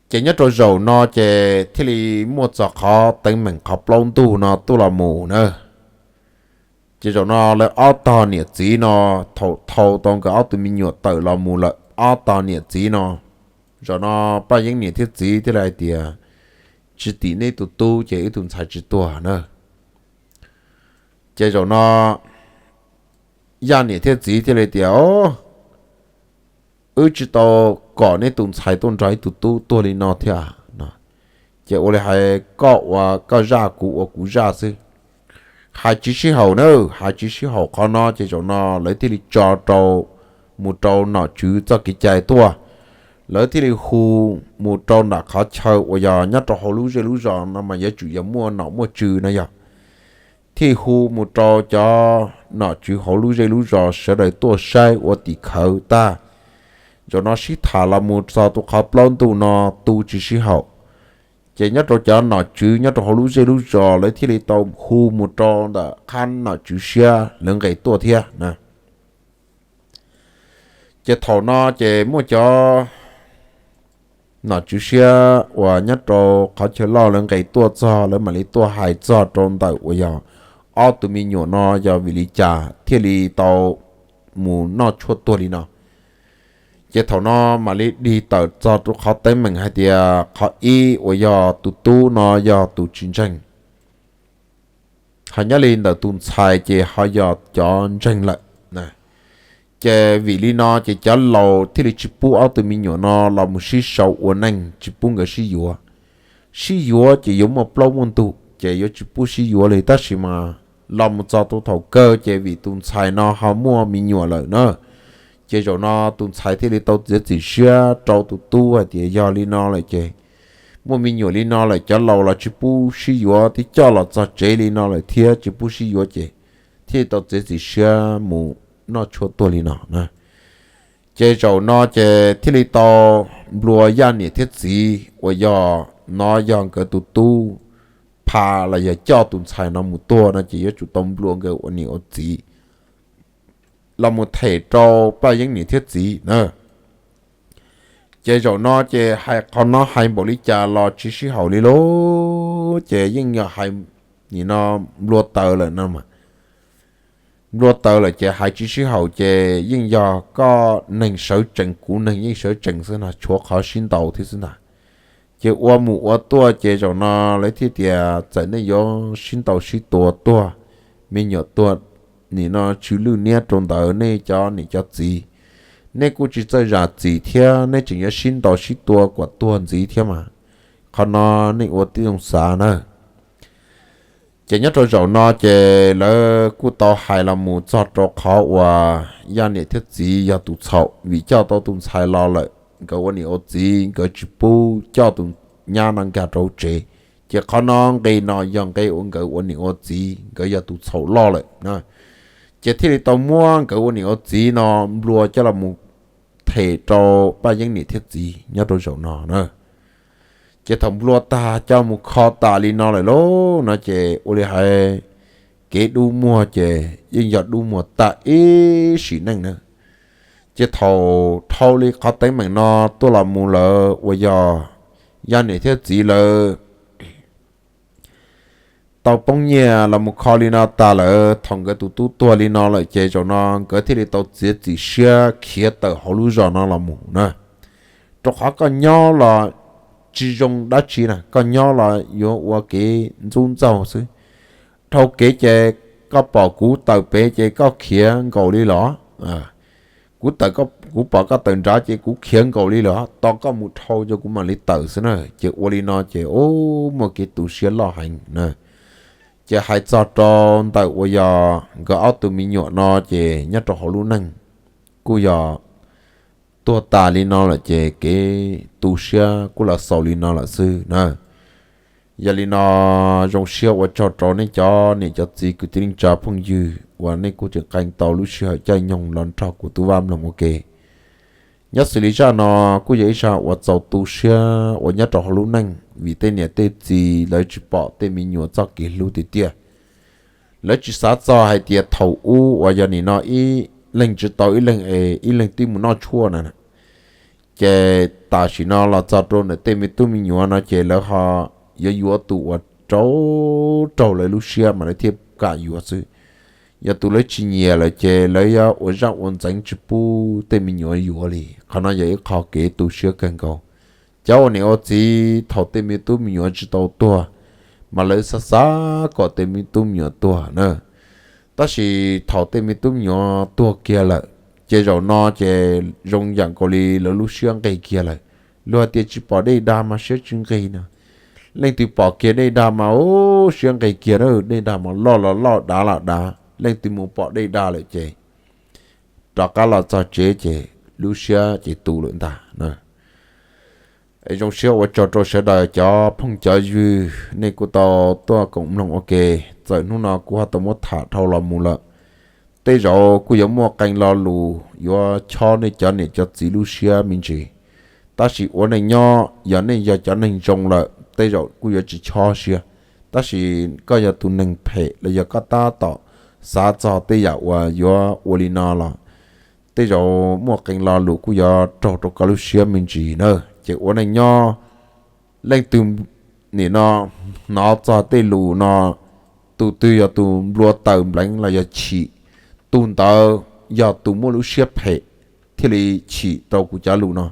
Ces nyob rau zaum no ces thiaj li muaj txog qhov teeb meem qhov plaub ntug no tuaj los mus na. Ces zaum no lawv ob tog niam txiv no, thaum thau tau nkawd ob tug me nyuam tawm los mus lawm ob tog niam txiv no, zaum no Paj Yeeb niam thiab txiv thiaj li hais tias, tsis tim nej tus tub ces wb tus ntxhais tsis tuag na. Ces zaum no Yaj niam thiab txiv thiaj li tias, o, wb tsis tau kom nej tus ntxhais tuaj nrog ib tug tub tuag li no thiab no. Ces ua li hais koj ua koj zaj kuv ua kuv zaj xwb. Hais tsis sib haum na, hais tsis sib haum qhov no ces zaum no lawv thiaj li tso rau, mus rau nom tswv txoj kev cai tuaj. Lawv thiaj li hu mus rau nram qhov chaw uas yog nyob rau hauv lub zej lub zos no mas yuav tsum yog muaj nom muaj tswv no yog, thiaj hu mus rau cov nom tswv hauv lub zej lub zos sawv daws tuaj saib ua tim khawv tag. Zaum no sib tham los mus txog tus qhov plaub ntuj no tu tsis sib haum. Ces nyob rau cov nom tswv nyob rau hauv lub zej lub zos lawv thiaj li tau hu mus rau ntawm qhab nom tswv siab lawv nqes tuaj thiab na. Ces thaum no ces muaj cov nom tswv siab uas nyob rau qhov chaw loj lawv nqes tuaj txog lawv mam li tuaj hais txog rau ntawm uas yog ob tug me nyuam no yog vim li cas thiaj li tau mus noj tshuaj tuag li no. Ces thaum no mam li dig tawm txog rau qhov teeb meem hais tias qhov ib uas yog tus tub no yog tus tsis ntseeg, hos nyob li ntawm tus ntxhais ces ho yog cov ntseeg lawm. Ces vim li no ces cov laus thiaj li tsis pub ob tug me nyuam no los mus sib sau ua neej, tsis pub nkawd sib yuav. Sib yuav ces yuav muaj plaub muaj ntug ces yuav tsis pub sib yuav li, tab sis mas los mus txog rau thaum kawg ces vim tus ntxhais no ho muaj me nyuam lawm na, ces zaum no tus ntxhais thiaj li tau txiav txim siab rau tus tub hais tias yog li no lawm ces muaj me nyuam li no lawm cov laus los tsis pub sib yuav thiab, coj los txog tsev li no lawm thiab tsis pub sib yuav ces thiaj li tau txiav txim siab mus noj tshuaj tuag li no na. Ces zaum no ces thiaj li tau nplua Yaj niam thiab txiv uas yog no yog nkawd tus tub pha los yog coj tus ntxhais no mus tuag no ces yuav tsum tau nplua nkawd ua niam ua txiv los mus them rau Paj Yeeb niam thiab txiv na. Ces zaum no ces hais qhov no hais npaum li cas los tsis sib haum li lauj, ces yeej yog hais nim no nplua taws lawm no. Nplua taws lawm ces hais tsis sib haum ces yeej yog koj neeg sawv tsees kuv neeg yeej sawv tsees xwb no, tshuav qhov sib ntaus thiab xwb ntag. Ces ua mus ua tuaj ces zaum no lawv thiaj tias txawm nej yuav sib ntaus sib tua tuag, me nyuam tuag, nim no tsw lwj niab rau ntawd nej cov niam cov txiv, nej kuj tsis txawj zam txim thiab nej tseem yuav sib ntaus sib tua kom tuag ntxiv thiab mas, qhov no nej ua tib zoo xav na. Ces nyob rau zaum no ces lawv kuj tau hais los mus txog rau qhov uas Yaj niam thiab txiv yog tus txhaum vim coj tau tus ntxhais los lawm, nkawd ua niam ua txiv nkawd tsis pub coj tus nyab no nkag rau tsev, ces qhov no nqe no yog nqe uas nkawd ua niam ua txiv nkawd yog tus txhaum loj lawm na. Ces thiaj li tau muab nkawd ua niam ua txiv no nplua coj los mus them rau Paj Yeeb niam thiab txiv nyob rau zaum no na. Ces thaum nplua tag coj mus kho tas li no lawm lauj no ces ua li hais kev dub muag ces yeej yog dub muag tag ib sim neej na. Ces thaum dhau li qhov teeb meem no tuaj los mus lawm uas yog Yaj niam thiab txiv lawv tau poob nyiaj los mus kho li no tas lawm, thaum nkawd tus tub tuag li no lawm ces zaum no nkawd thiaj li tau txiav txim siab khiav tawm hauv lub zos no los mus na. Rau qhov koj nyob los tsis zoo dab tsi na, koj nyob los yuav ua kev ntxub ntxaug xwb. Dhau kev ces koj pom kuv tawm pem ces koj khiav nkaus li los? Kuv tawm, kuv pom koj tawm nrad ces kuv khiav nkaus li los, tos koj mus dhau ces kuv mam li tawm xwb na. Ces ua li no ces muaj kev tu siab loj heev na. Ces hais txog rau ntawm uas yog nkawd ob tug me nyuam no ces nyob rau hauv lub neej kuj yog tuag tas li no lawm ces kev tu siab kuj los xaus li no lawm xwb na. Yog li no zoo siab ua tsaug rau nej cov niam cov txiv kwv tij neej tsa phooj ywg uas nej kuj tseem qee tau lub sij hawm caij nyoog los nrog kuv tub Vaj mloog ua ke. Nyob xws li zaj no kuj yog ib zaj uas txaus tu siab uas nyob rau hauv lub neej vim tej niam tej txiv lawv tsis pom tej me nyuam txoj kev hlub tiag tiag. Lawv tsis xav txog hais tias thaum ub uas yog nim no ib leeg tsis tau ib leeg es ib leeg twb mus noj tshuaj na, ces tam sim no los txog rau ntawm tej me tub me nyuam no ces lawv ho yuav yuav tus uas raug raug lawv lub siab mas lawv thiaj kam yuav xwb. Yog tus lawv tsis nyiam lawm ces lawv yuav ua zaj ua ntxeev tsis pub tej me nyuam yuav li. Qhov no yog ib qho kev tu siab kawg nkaus. Cov ua niam ua txiv thaum tej me tub me nyuam tsis tau tuag, mas lawv xav xav kom tej me tub me nyuam tuag na. Tab sis thaum tej me tub me nyuam tuag kiag lawm, ces zaum no ces zoo yam nkaus li lawv lub siab nqig kiag lawm. Luag hais tias tsis pom dej dag mas siab tsis nqig no. Leej twg pom kiag dej dag mas ub siab nqig kiag na, dej dag mas loj los loj dav los dav, leej twg mus pom dej dag lawm ces rov qab los txog tsev ces lub siab ces tu lawm ntag na. Es zoo siab ua tsaug rau sawv daws cov phooj cov ywg nej kuj tau tuaj koom mloog ua ke. Txawm hnub no kuv ho tau muab tham dhau los mus lawm, tej zaum kuj yuav muaj qee lo lus yuav chob nej cov niam cov txiv lub siab me ntsis. Tab sis ua neej nyob yog nej yog cov neeg zoo lawm tej zaum kuj yuav tsis chob siab, tab sis koj yog tus neeg phem los yog koj tab tom xav txog tej yam uas yuav ua li no los tej zaum muaj qee lo lus kuj yuav raug rau koj lub siab me ntsis na. Ces ua neej nyob leej twg nim no hnov txog tej lus no, tus twg yog tus nplua taws npleev los yog chim, tus ntawd yog tus muaj lub siab phem. thiaj li chim rau kuv cov lus no.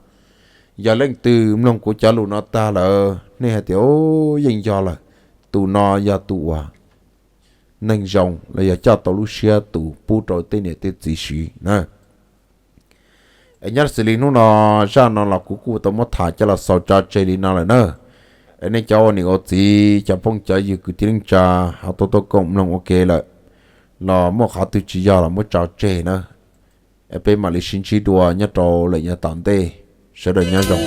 Yog leej twg mloog kuv cov lus no tag lawm nej hais tias yeej yog lawm, tus no yog tus uas neeg zoo los yog coj tau lub siab tus pub rau tej niam tej txiv siv na. Es nyob xws li hnub no, zaj no los kuv kuj tau muab tham coj los xaus tso tseg li no lawm na. Es nej cov ua niam ua txiv, cov phooj cov ywg kwv tij neej tsa ho tuaj tuaj koom mloog ua ke lawm, los muaj qhov twg tsis yog los muab tso tseg na. Es peb mam li sib ntsib dua nyob rau lawm yav tom ntej. Sawv daws nyob zoo.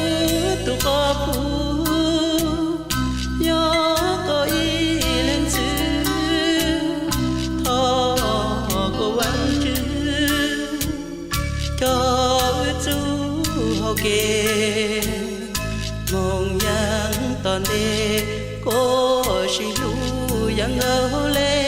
Coj wb txuj hau kev, moog yaam tom ntej, koj sib hlub yaam nkauj le.